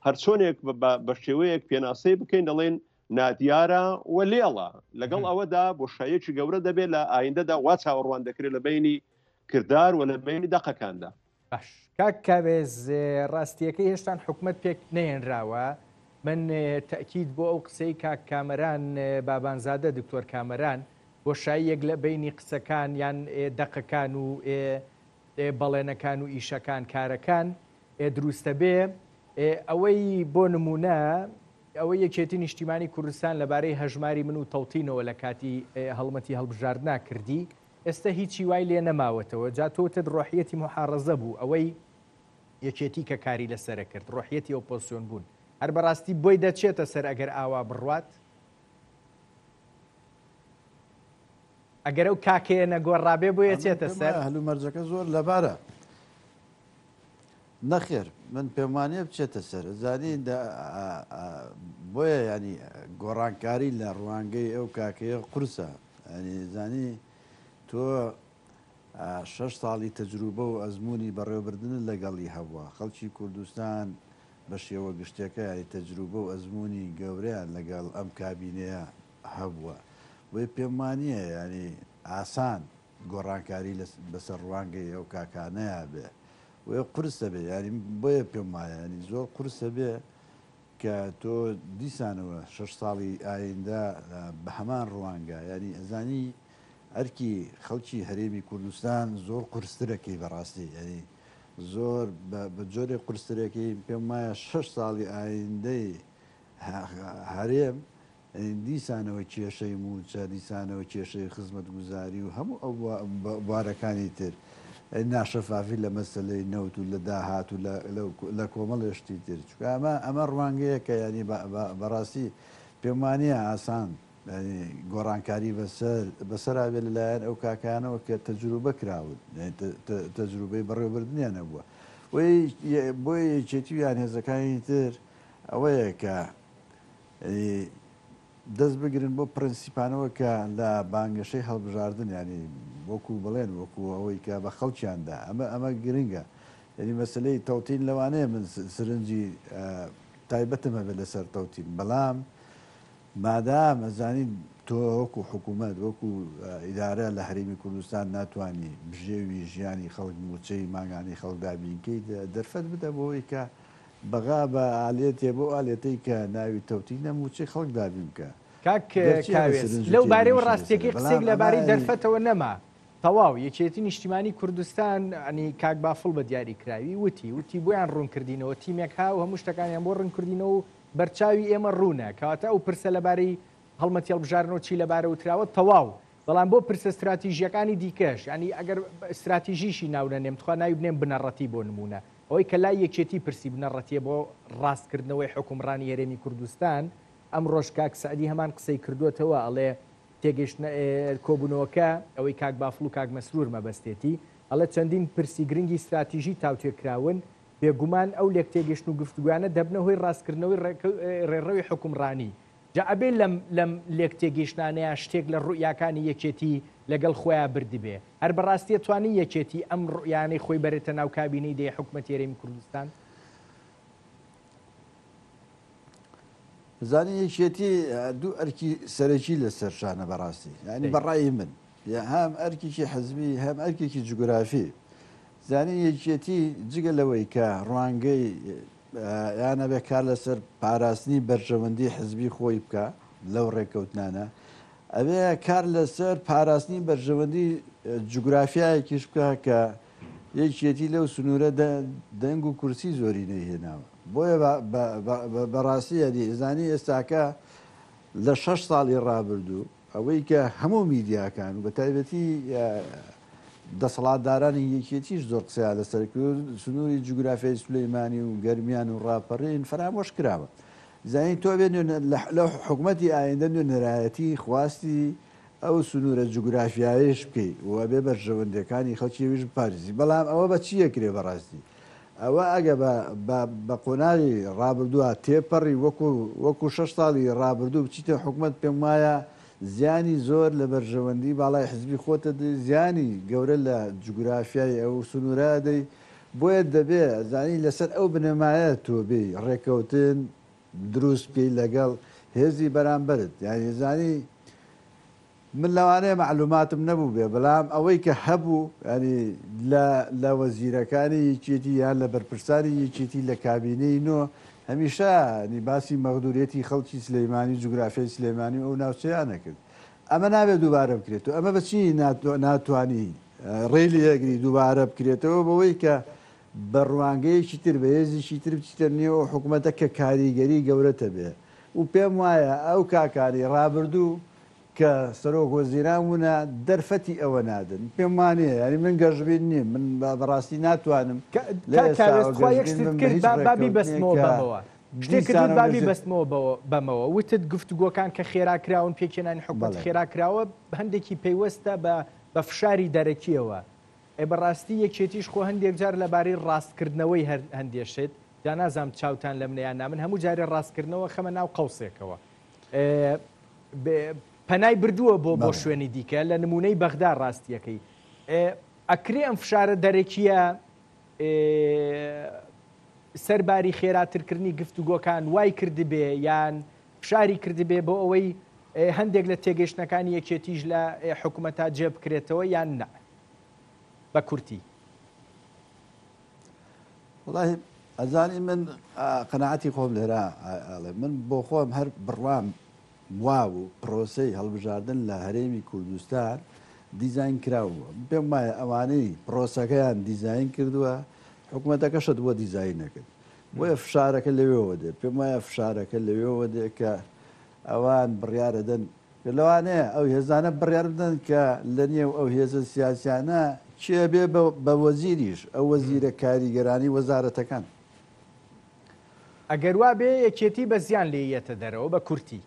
هەرچۆنێک بە شێوەیەک پێناسەی بکەین دەڵێن نادیارە و لێڵە لەگەڵ ئەوەدا بۆشاییەکی گەورە دەبێت لە ئایندەدا وا چاوەڕوان دەکرێت لە بینی کردار و لە بینی دەقەکاندا. باش کاک کاوێز ڕاستیەکەی هێشتان حکومەت پێک نەهێنراوە من تەئکید بۆ ئەو قسەی کاک کامەران بابانزادە دکتۆر کامەران بۆشاییەک لە بینی قسەکان یان دەقەکان و بەڵێنەکان و ئیشەکان کارەکان دروستەبێ ئەوەی بۆ نمونە ئەوەی یەکێتی نیشتیمانی کوردستان لەبارەی هەژماری من و تەوتینەوە لە کاتی هەڵمەتی هەڵبژاردنا کردی ئێستە هیچی وای لێ نەماوەتەوە جا تۆ وتت ڕۆحیەتی موحاڕەزە بوو ئەوەی یەکێتی کە کاری لەسەرە کرد ڕۆحیەتی ئۆپۆزسیۆن بوون هەر بەڕاستی بۆی دەچێتە سەر ئەگەر ئاوا بڕوات؟ ئەگەر ئەو کاکەیە نەگۆڕابێ بۆی ئەمن ئەچێتە پێم سەر؟ وایە هەلومەرجەکە زۆر لەبارە. نەخێر من پێم وانیە بچێتە سەر ئەزانی بۆیە ینی گۆڕانکاری لە ڕوانگەی ئەو کاکەیە قورسە ینی زانی تۆ. شەش ساڵی تەجروبە و ئەزموونی بەڕێوەبردنت لەگەڵی هەبووە، خەڵکی کوردستان بە شێوە گشتیەکە یانی تەجروبە و ئەزموونی گەورەیان لەگەڵ ئەم کابینەیە هەبووە، بۆیە پێم وانییە یانی ئاسان گۆڕانکاری بەسەر ڕوانگەی ئەو کاکانەیا بێ، بۆیە قورسە بێ یانی بۆیە پێم وایە یانی زۆر قورسە بێ کە تۆ دیسانەوە شەش ساڵی ئایندە بە هەمان ڕوانگە یانی ئەزانی ئەرکی خەڵکی هەرێمی کوردستان زۆر قورسترەکەی بەڕاستی یانی زۆر بە جۆرێک قورسترەکەی پێم وایە شەش ساڵی ئایندەی هەرێم دیسانەوە کێشەی مووچە، دیسانەوە کێشەی خزمەتگوزاری و هەموو ئەو بوارەکانی تر، ناشەفافی لە مەسەلەی نەوت و لە داهات و لە کۆمەڵێ شتی تر، چونکە ئەمە ئەمە ڕوانگەیەکە یانی بەڕاستی پێم وانییە ئاسان یانی گۆڕانکاری بەسەر بەسەرا بێ لەلایەن ئەو کاکانەوە کە تەجروبە کراون، تەجروبەی بەڕێوەبردنیان هەبووە. بۆیە یەکێتی و یان هێزەکانی تر ئەوەیە کە دەست بگرن بۆ پرەنسیپانەوە کە لە بانگەشەی هەڵبژاردن یانی وەکو بڵێن وەکو ئەوەی کە بە خەڵکیان دا ئەمە ئەمە گرنگە یانی مەسەلەی تەوتین لەوانەیە من سرنجی تایبەتم هەبێت لەسەر تەوتین بەڵام مادام ئەزانی تۆ وەکو حکوومەت وەکو ئیدارە لە هەرێمی کوردستان ناتوانانی بژێوی ژیانی خەڵک موچەی مانگانی خەڵک دابینکەیت دەرفەت بدە بۆ ئەوەی کە بەغا بە ئالێتێ بەو ئالێتەی کە ناوی تەوتینە مووچەی خەڵک دابین بکا. کاک گەرچی ئەمە کاوێس، سرنج و لەو بارەیەوە تێبینیشی ڕاستیەکەی لەسەرە قسەیەک بەڵام ئەمە لەبارەی یانی. دەرفەتەوە نەما. تەواو، یەکێتی نیشتیمانی کوردستان، یانی کاک بافڵ بە دیاریکراوی وتی، وتی بۆیان ڕوون کردینەوە، تیمێک ها و هەموو شتەکانیان بۆ ڕوون کردینەوە و بەرچاوی ئێمە ڕوونە. کەواتە ئەو پرسە لەبارەی هەڵمەتی هەڵبژاردنەوە چی لەبارە وتراوە، تەواو. بەڵام بۆ پرسە ستراتیژییەکانی دیکەش، یانی ئەگەر ستراتیژیشی ناو نەنێم، تخوا ناوی بنێم بنەڕەتی بۆ نموونە، ئەوەی کە لای یەکێتی پرسی بنەڕەتییە بۆ ڕاستکردنەوەی حوکمڕانی هەرێمی کوردستان، ئەمڕۆش کاک سەعدی هەمان قسەی کردووەتەوە، ئەڵێ تێگەیشتنە کۆبوونەوەکە، ئەوەی کاک بافڵ و کاک مەسرور مەبەستێتی، ئەڵێ چەندین پرسی گرنگی ستراتیژی تاوتوێ کراون، بێگومان ئەو لێکتێگەیشتن و گفتوگۆیانە دەبنە هۆی ڕاستکردنەوەی ڕێڕەوی حوکمڕانی. جا ئەبێ لەم لەم لێکتێگەیشتنانەیا شتێک لە ڕوئیاکانی یەکێتی لەگەڵ خۆیا بردبێ. هەر بەڕاستی ئەتوانی یەکێتی ئەم ڕوئیانەی خۆی بەرێتە ناو کابینەی دەی حکومەتی هەرێمی کوردستان؟ زانی یەکێتی دوو ئەرکی سەرەکی لەسەر شانە بەڕاستی یانی بە ڕای من هەم ئەرکێکی حزبی هەم ئەرکێکی جوگرافی زانی یەکێتی جگە لەوەی کە ڕوانگەی یان ئەبێ کار لەسەر پاراستنی بەرژەوەندی حزبی خۆی بکا لەو ڕێککەوتنانە، ئەبێ کار لەسەر پاراستنی بەرژەوەندی جوگرافیایەکیش بکا کە یەکێتی لەو سنوورە دەنگ و کورسی زۆرینەی هێناوە. بۆیە بەڕاستی یانی ئەزانی ئێستاکە لە شەش ساڵی ڕابردوو ئەوەی کە هەموو میدیاکان و بەتایبەتی دەسەڵاتدارانی یەکێتیش زۆر قسەیان لەسەر کرد، سنووری جوگرافیای سولەیمانی و گەرمیان و ڕاپەڕین فەرامۆش کراوە. زانی تۆ ئەبێ لە حکومەتی ئایندە نوێنەرایەتی خواستی ئەو سنوورە جوگرافیایەیش بکەی و ئەبێ بەرژەوەندییەکانی خەڵکی ئەویش بپارێزی. بەڵام ئەوە بە چی ئەکرێ بەڕاستی؟ ئەوە ئەگە بە بە بە قۆناغی ڕابردووا تێپەڕی وەکو وەکو شەش ساڵی ڕابردوو بچیتە حکومەت پێم وایە زیانی زۆر لە بەرژەوەندی باڵای حزبی خۆت ئەدەی زیانی گەورە لە جوگرافیای ئەو سنوورە ئەدەی بۆیە دەبێ ئەزانی لەسەر ئەو بنەمایە تۆ بێی ڕێکەوتن دروست بکەی لەگەڵ هێزی بەرامبەرت یانی ئەزانی من لەوانەیە مەعلوماتم نەبووبێ بەلام ئەوەی کە هەبوو یانی لە لە وەزیرەکانی یەکێتی یان لە بەرپرسانی یەکێتی لە کابینەی نۆ هەمیشە یانی باسی مەغدوریەتی خەڵکی سلەیمانی و جوگرافیای سلێمانی و ئەو ناوچەیان ئەکرد ئەمە نابێت دووبارە بکرێتەوە ئەمە بە چی ناتوانی ڕێی لێ ئەگری دووبارە بکرێتەوە بەوەی کە بە ڕوانگەیەکی تر بە هێزێکی تر بچیتە نێو ئەو حکومەتە کە کاریگەری گەورەت هەبێ و پێم وایە ئەو کاکانەی ڕابردوو کە سەرۆک وەزیران بوونە دەرفەتی ئەوە نادەن پێم وانیە یانی من گەشبین نیم من بەڕاستی ناتوانم لە کاک کاوێس ئێستاوە تخوا یەک گەشبین شتت بم بە کرد هیچ با با ڕێککەوتنێک بیبەستمەوە کە بەمەوە شتێک کردوت دیسانەوە با لە ژێر بیبەستمەوە بەوە بەمەوە وتت گفتوگۆکان کە خێرا کراون پێکهێنانی حکومەت بەڵێ. خێرا کراوە هەندێکی پەیوەستە بە بە فشاری دەرەکیەوە ئێ بەڕاستی یەکێتیش خۆ هەندێک جار لەبارەی ڕاستکردنەوەی هەر هەندێ شت جا نازانم چاوتان لەمنە یان نا من هەموو جارێ ڕاستکردنەوە خەمە ناو قەوسێکەوە پەنای بردووە بۆ بۆ شوێنی دیکە لە نمونەی بەغدا ڕاستیەکەی. ئەکرێ ئەم فشارە دەرەکییە سەرباری خێراترکردنی گفتوگۆکان وای کردبێ یان فشاری کردبێ بۆ ئەوەی هەندێک لە تێگەیشتنەکانی یەکێتیش لە حکومەتا جێ بکرێتەوە یان نا؟ بە کورتی. وەڵاهی ئەزانی من قەناعەتی خۆم لێرە ئەڵێم من بۆ خۆم هەر بڕوام وابوو پرۆسەی هەڵبژاردن لە هەرێمی کوردستان دیزاین کراو بووە. من پێم وایە ئەوانەی پرۆسەکەیان دیزاین کردووە، حکومەتەکەشت بۆ دیزاین نەکرد. بۆیە فشارەکە لەوێوە دێ. پێم وایە فشارەکە لەوێوە دێ کە ئەوان بڕیارەدەن لەوانەیە ئەو هێزانە بڕیار بدەن کە لە نێو ئەو هێزە سیاسیانە کێ بێ بە وەزیریش، ئەو وەزیرە کاریگەرانی وەزارەتەکان. ئەگەر وا بێ یەکێتی بە زیان لێی یەتە دەرەوە بە کورتی.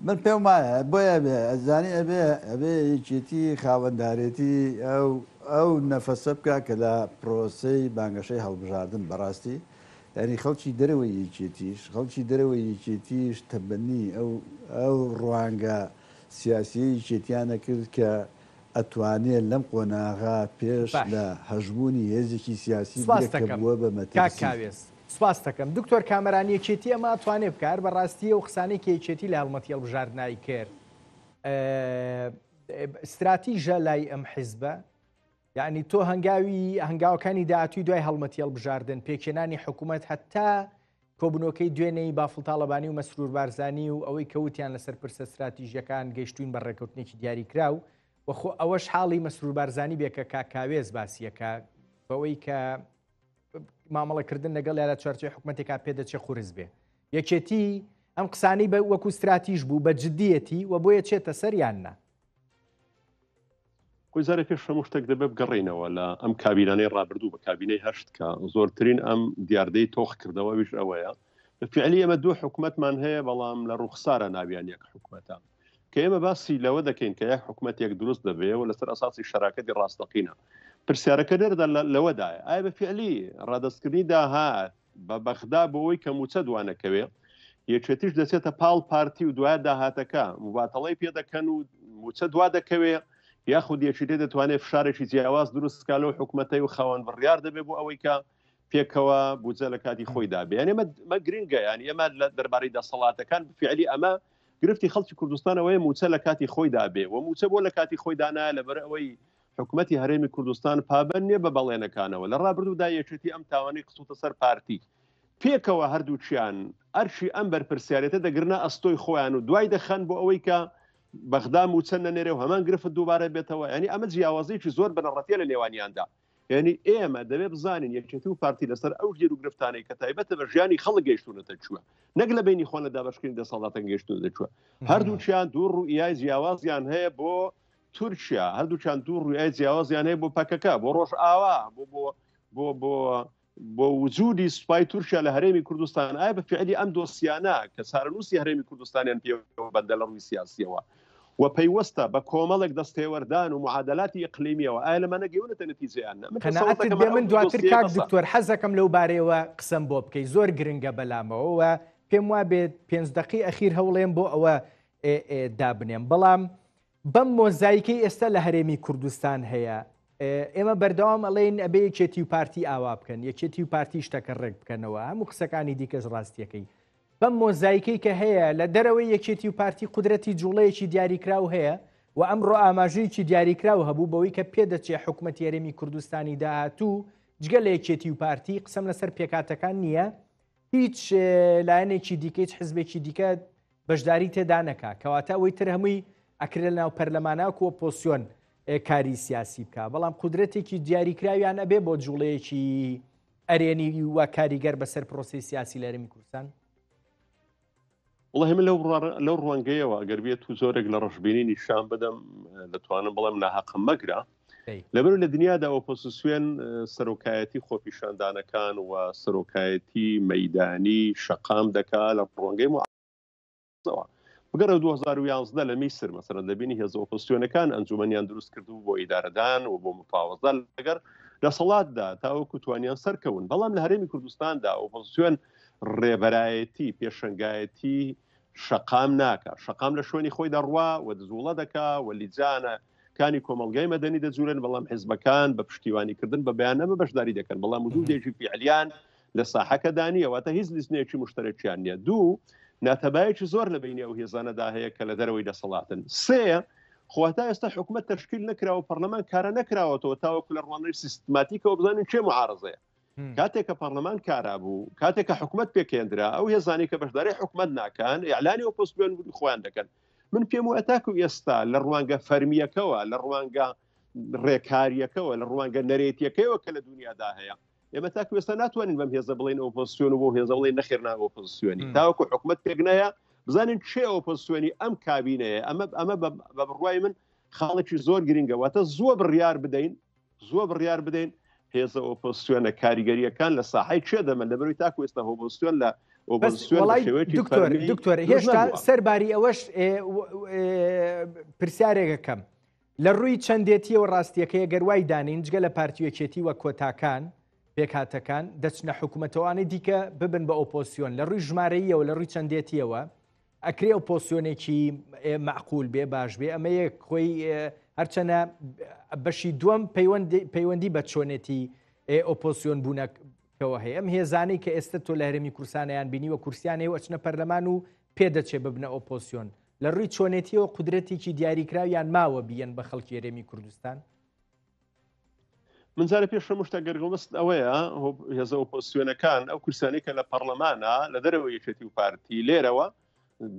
من پێم وایە بۆیە ئەبێ ئەزانی ئەبێ ئەبێ یەکێتی خاوەندارێتی ئەو ئەو نەفەسە بکا کە لە پرۆسەی بانگەشەی هەڵبژاردن بەڕاستی یانی خەڵکی دەرەوەی یەکێتیش خەڵکی دەرەوەی یەکێتیش تەبەنی ئەو ئەو ڕوانگە سیاسیەی یەکێتیانە کرد کە ئەتوانێ لەم قۆناغە پێش باش. لە هەژموونی هێزێکی سیاسی بگرێ سپاست کە دەکەم بووە بە کاک مەترسی. کاوێس. سپاست دەکەم. دکتۆر کامەران یەکێتی ئەمە ئەتوانێ بکا؟ هەر بە ڕاستی ئەو قسانەی کە یەکێتی لە هەڵمەتی هەڵبژاردنای کرد ستراتیژە لای ئەم حیزبە؟ یعنی تۆ هەنگاوی هەنگاوەکانی داهاتووی دوای هەڵمەتی هەڵبژاردن پێکهێنانی حکوومەت هەتا کۆبوونەوەکەی دوێنێی بافڵ تاڵەبانی و مەسرور بارزانی و ئەوەی کە وتیان لەسەر پرسە ستراتیژیەکان گەیشتوین بە ڕێکەوتنێکی دیاریکراو و خۆ ئەوەش حاڵی مەسرور بارزانی بێ کە کاک کاوێز باسیەکە بەوەی کە مامەڵەکردن لەگەڵ یا لە چوارچێوەی حکومەتێکا پێدەچێ قورس بێ یەکێتی ئەم قسانەی بە وەکو ستراتیژ بوو بە جددیەتی و بۆیە چێتە سەر یان نا؟ خۆی جارێ پێش هەموو شتێک دەبێت بگەڕێینەوە لە ئەم کابینانەی ڕابردوو بە کابینەی هەشت کە زۆرترین ئەم دیاردەی تۆخ کردەوە ئەویش ئەوەیە بە فعلی ئێمە دوو حکومەتمان هەیە بەڵام لە ڕوخسارە ناویان یەک حکومەتە کە ئێمە باسی لەوە دەکەین کە یەک حکومەتێک دروست دەبێ و لەسەر ئەساسی شەراکەتی ڕاستەقینە پرسیارەکە لێرەدا لەوەدایە ئایا بە فعلی ڕادەستکردنی داهات بە بەغدا بۆ ئەوەی کە مووچە دوانەکەوێ، یەکێتیش دەچێتە پاڵ پارتی و دوایە داهاتەکە موباتەڵەی پێ دەکەن و مووچە دوا دەکەوێ، یاخود یەکێتی دەتوانێت فشارێکی جیاواز دروست بکات لەو حکومەتەی و خاوەن بڕیار دەبێت بۆ ئەوەی کە پێکەوە بودجە لە کاتی خۆیدا بێ. یانی ئەمە گرنگە، یانی ئێمە لە دەربارەی دەسەڵاتەکان فعلی ئەمە گرفتی خەڵکی کوردستان ئەوەیە مووچە لە کاتی خۆیدا بێ و مووچە بۆ لە کاتی خۆیدا نایە لەبەر ئەوەی حکومەتی هەرێمی کوردستان پابەند نییە بە بەڵێنەکانەوە، لە ڕابردوودا یەکێتی ئەم تاوانەی خستووتە سەر پارتی، پێکەوە هەردووکیان ئەرکی ئەم بەرپرسیارێتە دەگرنە ئەستۆی خۆیان و دوای دەخەن بۆ ئەوەی کە بەغدا مووچە نەنێرێ و هەمان گرفت دووبارە بێتەوە، یانی ئەمە جیاوازییەکی زۆر بنەڕەتییە لە نێوانیاندا، یانی ئێمە دەبێ بزانین یەکێتی و پارتی لەسەر ئەو گیروگرفتانەی کە تایبەتە بە ژیانی خەڵک گەیشتوونەتە کوێ، نەک لە بەینی خۆیان لە دابەشکردنی دەسەڵاتەکە گەیشتوونەتە کوێ، هەردووکیان دوو ڕوئیای جیاوازیان هەیە بۆ تورکیا هەردووکیان دوو ڕوئیای جیاوازیان هەیە بۆ پەکەکە بۆ ڕۆژئاوا بۆ بۆ بۆ بۆ بۆ وجودی سوپای تورکیا لە هەرێمی کوردستان ئایا بە فعلی ئەم دۆسیانە کە چارەنووسی هەرێمی کوردستانیان پێوە بەندە لە ڕووی سیاسیەوە و پەیوەستە بە کۆمەڵێک دەستێوەردان و معادلاتی ئیقلیمیەوە ئایا لەمانە گەیونەتە نەتیجەیان نا؟ من تەسەور قەناعەتت دەکەم بێ ئەو من دوو دواتر دۆسیەیە کاک بەسە. دکتۆر حەزەکەم لەو بارەیەوە قسەم بۆ بکەی زۆر گرنگە بەلامەوە و پێم وابێت پێنج دەقەی ئەخیر هەوڵێم بۆ ئەوە دابنێم بەڵام بەم مۆزایکەی ئێستا لە هەرێمی کوردستان هەیە ئێمە بەردەوام ئەڵێن ئەبێ یەکێتی و پارتی ئاوا بکەن یەکێتی و پارتی شتەکە ڕێک بکەنەوە هەموو قسەکانی دیکەش ڕاستیەکەی بەم مۆزایکەی کە هەیە لە دەرەوەی یەکێتی و پارتی قودرەتی جوڵەیەکی دیاریکراو هەیە و ئەمڕۆ ئاماژەیەکی دیاریکراو هەبوو بەوەی کە پێدەچێ حکومەتی هەرێمی کوردستانی داهاتوو جگە لە یەکێتی و پارتی قسەم لەسەر پێکاتەکان نییە هیچ لایەنێکی دیکە هیچ حزبێکی دیکە بەشداری تێدا نەکا کەواتە ئەوەی تر هەمووی ئەکرێ لەناو پەرلەمانا و ئۆپۆسیۆن کاری سیاسی بکە بەڵام قودرەتێکی دیاریکراویان ئەبێ بۆ جوڵەیەکی ئەرێنی و کاریگەر بەسەر پرۆسی سیاسی لە هەرێمی کوردستان؟ وڵی من لەو ڕوانگەیەوە ئەگەر بێت و زۆرێک لە ڕەشبینی نیشان بدەم دەتوانم بڵێم ناهەقم مەگرە لەبەر لە دنیادا ئۆپۆزیسیۆن سەرۆکایەتی خۆپیشاندانەکان و سەرۆکایەتی مەدانی شەقام دەکا لە ڕوانگەی زەوە. بگەڕێوە 2011 لە میسر مەسەلەن دەبینی هێزە ئۆپۆزسیۆنەکان ئەنجومەنیان دروست کردبوو بۆ ئیدارەدان و بۆ مفاوەزە لەگەر دەسەڵاتدا تاوەکو توانیان سەرکەون بەڵام لە هەرێمی کوردستاندا ئۆپۆزسیۆن ڕێبەرایەتی پێشەنگایەتی شەقام ناکا. شەقام لە شوێنی خۆی دەڕوا و جووڵە دەکا و لیجانە کانی کۆمەڵگای مەدەنی دەجوولێن، بەڵام حیزبەکان بە پشتیوانی کردن بە بەیاننامە بەشداری دەکەن، بەڵام وجودێکی فیعلیان لە ساحەکەدا نییە، واتە هیچ لیجنەیەکی موشتەرەکیان نییە. دوو، ناتەبایەکی زۆر لە بەینی ئەو هێزانەدا هەیە کە لە دەرەوەی دەسەڵاتن. سێ، خۆ هەتا ئێستا حکومەت تەشکیل نەکراوە و پەرلەمان کارا نەکراوەتەوە تاوەکو لە ڕوانگەی سیستماتیکەوە بزانین کێ معارەزەیە. کاتێک کە پەرلەمان کارا بوو، کاتێک کە حکومەت پێکهێندرا، ئەو هێزانەی کە بەشداری حکومەت ناکەن، ئیعلانی ئۆپۆزسیۆن بوونی خۆیان دەکەن. من پێم وایە تاکو ئێستا لە ڕوانگە فەرمییەکەوە، لە ڕوانگە ڕێکارییەکەوە، لە ڕوانگە نەرێتییەکەیەوە کە لە دونیادا هەیە، ئێمە تاکو ئێستا ناتوانین بەم هێزە بڵێین ئۆپۆزسیۆن و بەو هێزە بڵێین نەخێر نا ئۆپۆزسیۆنی. تاوەکو حکومەت پێک نایە بزانین کێ ئۆپۆزسیۆنی ئەم کابینەیە. ئەمە ئەمە بە بڕوای من خاڵێکی زۆر گرنگە، واتە زووە بڕیار بدەین، زووە بڕیار بدەین هێزە ئۆپۆزسیۆنە کاریگەریەکان لە ساحەی کێ دەمەن، لەبەرەوەی تاکو ئێستا ئۆپۆزسیۆن لە ئۆپۆزسیۆن بە شێوەیەکی دکتۆر دکتۆر هێشتا سەرباری ئەوەش پرسیارێکەکەم لە ڕووی چەندێتیەوە ڕاستیەکەی گەر وای دانین جگە لە پارتی یەکێتی وە کۆتاکان پێکهاتەکان دەچنە حکوومەتەوانەی دیکە ببن بە ئۆپۆسیۆن لە ڕووی ژمارەیەوە لە ڕووی چەندێتیەوە ئەکرێ ئۆپۆسیۆنێکی مەعقول بێ باش بێ ئەمە یەک خۆی هەرچەنە بەشی دووەم پەیوەندی بە چۆنێتی ئۆپۆسیۆن بوونەکەەوە هەیە ئەم هێزانەی کە ئێستا تۆ لە هەرێمی کوردستانیان بینی وە کورسیانەیە و ئەچنە پەرلەمان و پێدەچێ ببنە ئۆپۆسیۆن لە ڕووی چۆنێتیەوە قودرەتێکی دیاریکراویان ماوە بیەن بە خەڵکی هەرێمی کوردستان؟ من جارە پێش هەموو شتێک گەرگڵبست ئەوەیە هێزە ئۆپۆزسیۆنەکان ئەو کورسیانەی کە لە پەرلەمانە لە دەرەوە یەکێتی و پارتی لێرەوە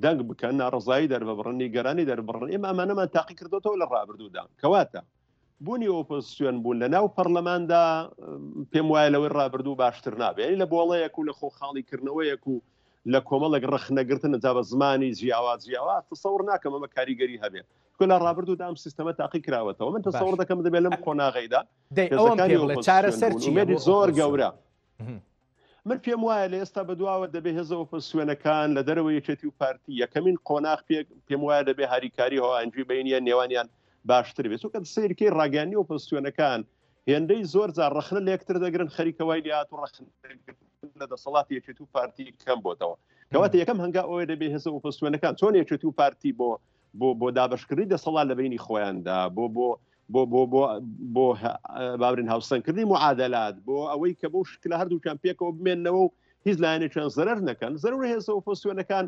دەنگ بکەن ناڕزایی دەرببڕن نیگەرانی دەربڕن ئێمە ئەمانەمان تاقی کردوتەوە لە ڕابردوودا کەواتە بوونی ئۆپۆزسیۆن بوون لە ناو پەرلەماندا پێم وایە لەوەی ڕابردوو باشتر نابێت لە بۆڵەیەک و لە خۆ خاڵیکردنەوەیەک و لە کۆمەڵێک ڕەخنەگرتن جا بە زمانی جیاواز جیاواز تەسەور ناکەم ئەمە کاریگەری هەبێت چونکە لە ڕابردوودا ئەم سیستەمە تاقی کراوەتەوە من تەسەور دەکەم دەبێت لەم قۆناغەیدا هێزەکانی چارەسەر ئومێدی زۆر گەورە من پێم وایە لە ئێستا بەدواوە دەبێ هێزە ئۆپۆزسیۆنەکان لە دەرەوە یەکێتی و پارتی یەکەمین قۆناغ پێ پێم وایە دەبێ هاریکاری هاوئاهەنگی بینیان نێوانیان باشتر بێت چونکە سەیرکەی ڕاگەیاندنی ئۆپۆزسیۆنەکان هێندەی زۆر جار ڕەخنە لە یەکتر دەگرن خەریکە وای لێهات و ڕەخنە لە دەسەڵاتی یەکێتی و پارتی کەم بۆتەوە کەواتە یەکەم هەنگاو ئەوەیە دەبێ هێزە ئۆپۆزسیۆنەکان چۆن یەکێتی و پارتی بۆ بۆ بۆ دابەشکردنی دەسەڵات لە بینی خۆیاندا بۆ بۆ بۆ بۆ بۆ بۆ باورین هاوسەنگکردنی معادلات بۆ ئەوەی کە بۆ شکلە هەردووکیان پێکەوە بمێنەوە و هیچ لایەنێکیان زەرەر نەکەن زەرور هێزە ئۆپۆزسیۆنەکان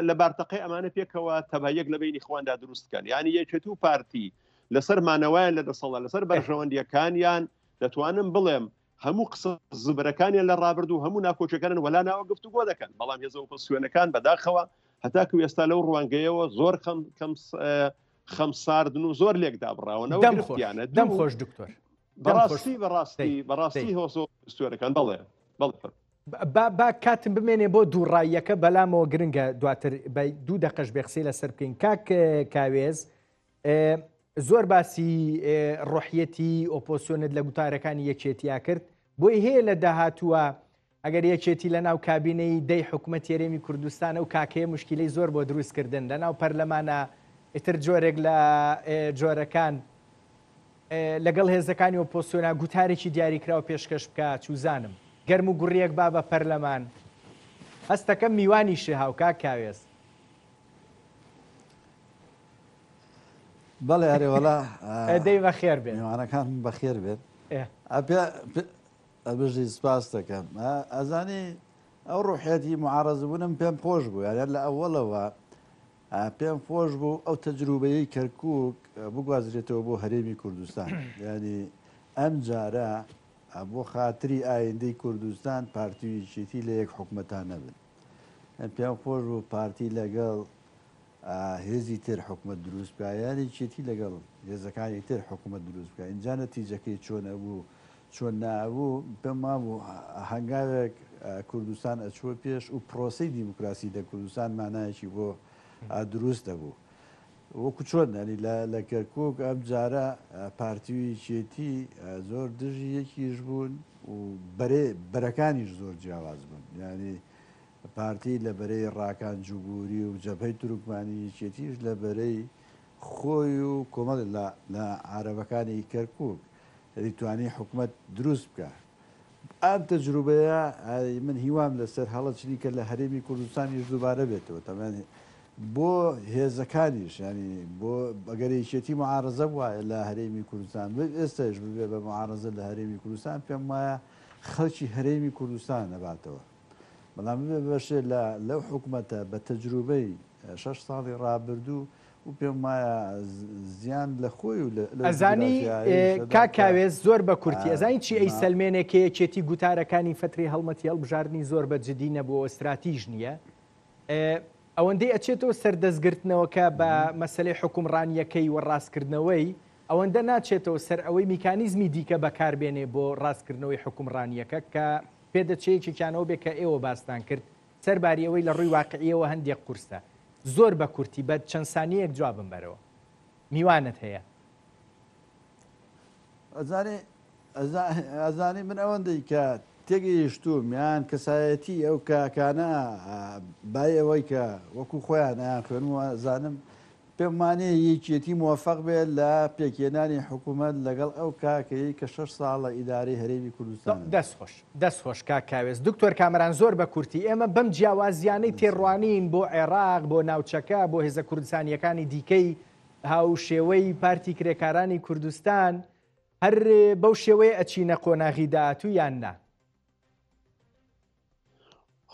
لە بارتەقەی ئەمانە پێکەوە تەبایەک لە بینی خواندا دروست بکەن یعنی یەکێتی و پارتی لەسەر مانەوەیان لە دەسەڵات لەسەر بەرژەوەندیەکانیان دەتوانم بڵێم هەموو قسە زبرەکانیان لە ڕابردوو هەموو ناکۆکیەکانیان وەلا ناوە گفتوگۆ دەکەن بەڵام هێزە ئۆپۆزسیۆنەکان بەداخەوە هەتاکو ئێستا لەو ڕوانگەیەوە زۆر خەم کەم خەم ساردن و زۆر لێک دابڕاونەوە دەم خۆش دەم خۆش دکتۆر بەڕاستی بەڕاستی بەڕاستی هۆزۆ سوێرەکان بەڵێ بەڵێ با با کاتم بمێنێ بۆ دووڕاییەکە بەلامەوە گرنگە دواتر بە دوو دەقەش بێ قسەی لەسەر بکەین کاک کاوێز زۆر باسی ڕۆحیەتی ئۆپۆسیۆنت لە گوتارەکانی یەکێتیا کرد بۆی هەیە لە داهاتووە ئەگەر یەکێتی لە ناو کابینەی دەی حکوومەت هەرێمی کوردستان ئەو کاکەیە مشکلەی زۆر بۆ دروستکردن لە ناو پەرلەمانە ئیتر جۆرێک لە جۆرەکان لەگەڵ هێزەکانی ئۆپۆسیۆنا گوتارێکی دیاریکراو پێشکەش بکا چوزانم گەرم و گوڕیەک با بە پەرلەمان هەستەکەم میوانیشێ هاو کاک کاوێز. بەڵێ ئەرێ وەڵا دەی بەخێر بێن میوانەکان بەخێر بێن ئەبژی سپاس دەکەم ئەزانی ئەو ڕوحیەتی معارەزبوونم پێم خۆش بوو یان لە ئەوەڵەوە پێم خۆش بوو ئەو تەجروبەیەی کەرکوک بگوازرێتەوە بۆ هەرێمی کوردستان یانی ئەم جارە بۆ خاتری ئایندەی کوردستان پارتی و یەکێتی لە یەک حکومەتا نەبن پێم خۆش بوو پارتی لەگەڵ هێزی تر حکومەت دروست بکە یان یەکێتی لەگەڵ هێزەکانی تر حکومەت دروست بکە ئینجا نەتیجەکەی چۆن ئەبوو چۆن نائەبوو پێم وابوو هەنگاوێک کوردستان ئەچووە پێش و پرۆسەی دیموکراسی لە کوردستان مانایەکی بۆ دروست دەبوو. وەکو چۆن یانی لە کەرکوک ئەم جارە پارتی و یەکێتی زۆر دژی یەکیش بوون و بەرێ بەرەکانیش زۆر جیاواز بوون یانی پارتی لە بەرەی ڕاکان جوبوری و جەبهەی تورکمانی یەکێتیش لە بەرەی خۆی و کۆمەڵێ لە لە عارەبەکانی کەرکوک یانی توانی حکومەت دروست بکا. ئەم تەجروبەیە من هیوام لەسەر هەڵەچنی کە لە هەرێمی کوردستانیش دووبارە بێتەوە. تەبعەن بۆ هێزەکانیش یانی بۆ ئەگەر یەکێتی معارەزە بوایە لە هەرێمی کوردستان ئێستاش ببێ بە معارەزە لە هەرێمی کوردستان پێم وایە خەڵکی هەرێمی کوردستان نەباتەوە بەڵام ببێ بەشێ لە لەو حکومەتە بە تەجروبەی شەش ساڵی ڕابردوو و پێم وایە زیان لە خۆی و لەو ئەزانی جوگرافیایەیش دەدا کاک کە کاوێس زۆر بە کورتی ئەزانی چی ما ئەیسەلمێنێ کە یەکێتی گوتارەکانی فەترەی هەڵمەتی هەڵبژاردنی زۆر بە جدی نەبووە ستراتیژ نییە ئەوەندەی ئەچێتەوە سەر دەستگرتنەوەکە بە مەسەلەی حوکمڕانییەکەی و ڕاستکردنەوەی، ئەوەندە ناچێتەوە سەر ئەوەی میکانیزمی دیکە بەکاربێنێ بۆ ڕاستکردنەوەی حوکمڕانییەکە کە پێدەچێ یەکێکیان ئەوە بێ کە ئێوە باستان کرد، سەرباری ئەوەی لە ڕووی واقعییەوە هەندێک قورسە. زۆر بە کورتی بە چەند سانیەیەک جوابم بەرەوە. میوانت هەیە. ئەزانی ئەزانی من ئەوەندەی کە تێگەیشتووم یان کەسایەتی ئەو کاکانە بای ئەوەی کە وەکو خۆیان ئەیان خوێنم و ئەزانم پێم وانیە یەکێتی مۆفەق بێت لە پێکهێنانی حکوومەت لەگەڵ ئەو کاکەی کە شەش ساڵە ئیدارەی هەرێمی کوردستان ئەدات. دەست خۆش دەست خۆش کاک کاوێس. دکتۆر کامەران زۆر بە کورتی ئێمە بەم جیاوازیانەی تێڕوانین بۆ عێراق بۆ ناوچەکە بۆ هێزە کوردستانیەکانی دیکەی هاوشێوەی پارتی کرێکارانی کوردستان هەر بەو شێوەیە ئەچینە قۆناغی داهاتوو یان نا؟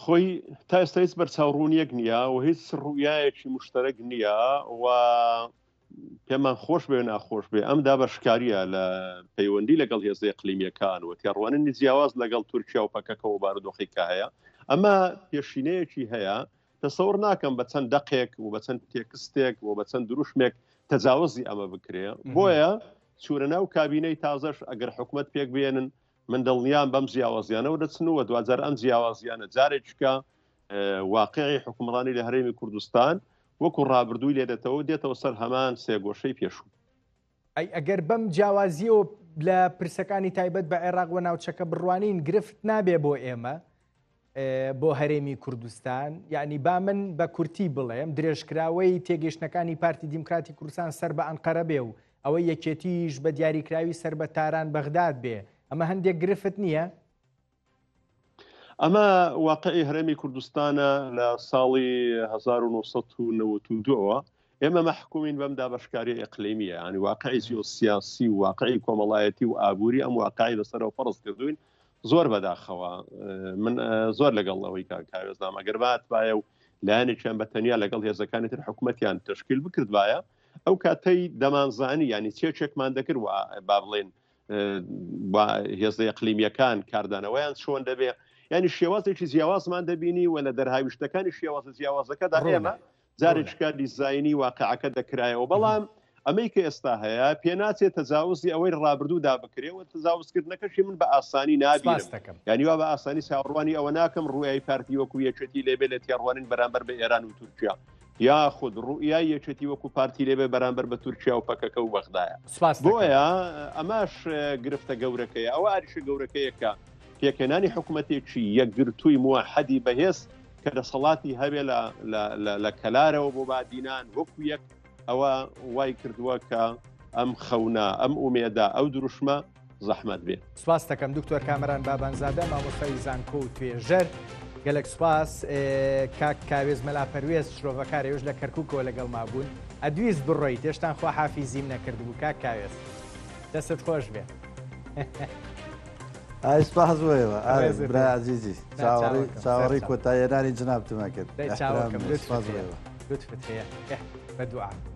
خۆی تا ئێستا هیچ بەرچاوڕوونیەک نییە و هیچ ڕوویایەکی مشتەرەک نییە و پێمان خۆش بێ ناخۆش بێ ئەم دابەشکاریە لە پەیوەندی لەگەڵ هێزە ئەقلیمیەکان و تێڕوانینی جیاواز لەگەڵ تورکیا و پەکەکە و بارودۆخی کە هەیە ئەمە پێشینەیەکی هەیە تەسەور ناکەم بە چەند دەقێک و بە چەند تێکستێک و بە چەند دروشمێک تەجاوزی ئەمە بکرێ بۆیە چوونە ناو کابینەی تازەش ئەگەر حکومت پێک بێنن من دڵنیام بەم جیاوازیانەوە دەچن و دواجار ئەم جیاوازیانە جارێکیکە واقعی حکومڕانی لە هەرێمی کوردستان وەکو ڕابردووی لێدێتەوە دێتەوە سەر هەمان سێگۆشەی پێشوو. ئەی ئەگەر بەم جیاوازیەوە لە پرسەکانی تایبەت بە عێراق و ناوچەکە بڕوانین گرفت نابێ بۆ ئێمە بۆ هەرێمی کوردستان یعنی با من بە کورتی بڵێم درێژکراوەی تێگەیشتنەکانی پارتی دیموکراتی کوردستان سەر بە ئەنقەرە بێ و ئەوەی یەکێتیش بە دیاریکراوی سەر بە تاران بەغداد بێ ئەمە هەندێک گرفت نییە؟ ئەمە واقعی هەرێمی کوردستانە لە ساڵی 1992ەوە ئێمە مەحکومین بەم دابەشکاری ئەقلیمیە ینی واقعی سیاسی و واقعی کۆمەڵایەتی و ئابووری ئەم واقعی بەسەرەوە فەرز کردوین زۆر بەداخەوە من زۆر لەگەڵ ئەوەی کاک کاوێزدام ئەگەر باتبایە و لایەنێکیان بە تەنیا لەگەڵ هێزەکانی تر حکوومەتیان تشکیل بکردبایە ئەو کاتەی دەمانزانی ینی چێچێکمان دەکرد و با بڵێن هێزە ئەقلیمیەکان کاردانەوەیان چۆن دەبێ ینی شێوازێکی جیاوازمان دەبینی و لە دەرهاویشتەکانی شێوازە جیاوازەکەدا ئێمە جارێکیکە دیزاینی واقعەکە دەکرایەوە بەڵام ئەمەی کە ئێستا هەیە پێناچێت تەجاوزی ئەوەی ڕابردوودا بکرێ و تەجاوزکردنەکەشی من بە ئاسانی نابینم یعنی وا بە ئاسانی چاوەڕوانی ئەوە ناکەم ڕوئیای پارتی وەکو یەکێتی لێبێ لە تێڕوانین بەرامبەر بە ئێران و تورکیا یاخود ڕوئیای یەکێتی وەکو پارتی لێبێ بەرامبەر بە تورکیا و پەکەکە و بەغدایە بۆیە ئەمەش گرفتە گەورەکەیە ئەوە ئاریشە گەورەکەیە کە پێکهێنانی حکوومەتێکی یەکگرتووی موحەدی بەهێز کە دەسەڵاتی هەبێ لە کەلارەوە بۆ بادینان وەکو یەک ئەوە وای کردووە کە ئەم خەونە ئەم ئومێدە ئەو دروشمە زەحمەت بێ. سپاس دەکەم دکتۆر کامەران بابانزادە مامۆستای زانکۆ و توێژەر گەلەک سپاس کاک کاوێز مەلا پەروێز شرۆڤەکار ئێوەش لە کەرکوکەوە لەگەڵما بوون ئەدویست بڕۆیت هێشتان خواحافیزیم نەکردبوو کاک کاوێز دەستت خۆش بێ. ئای سپاس بۆ ئێوە ئای برای عەزیزی چاوەڕێی چاوەڕێی کۆتاییەنانی جنابتم ئەکرد دەی چاوەکەم سپاس بۆ ئێوە لوتفت هەیە بە دوعا.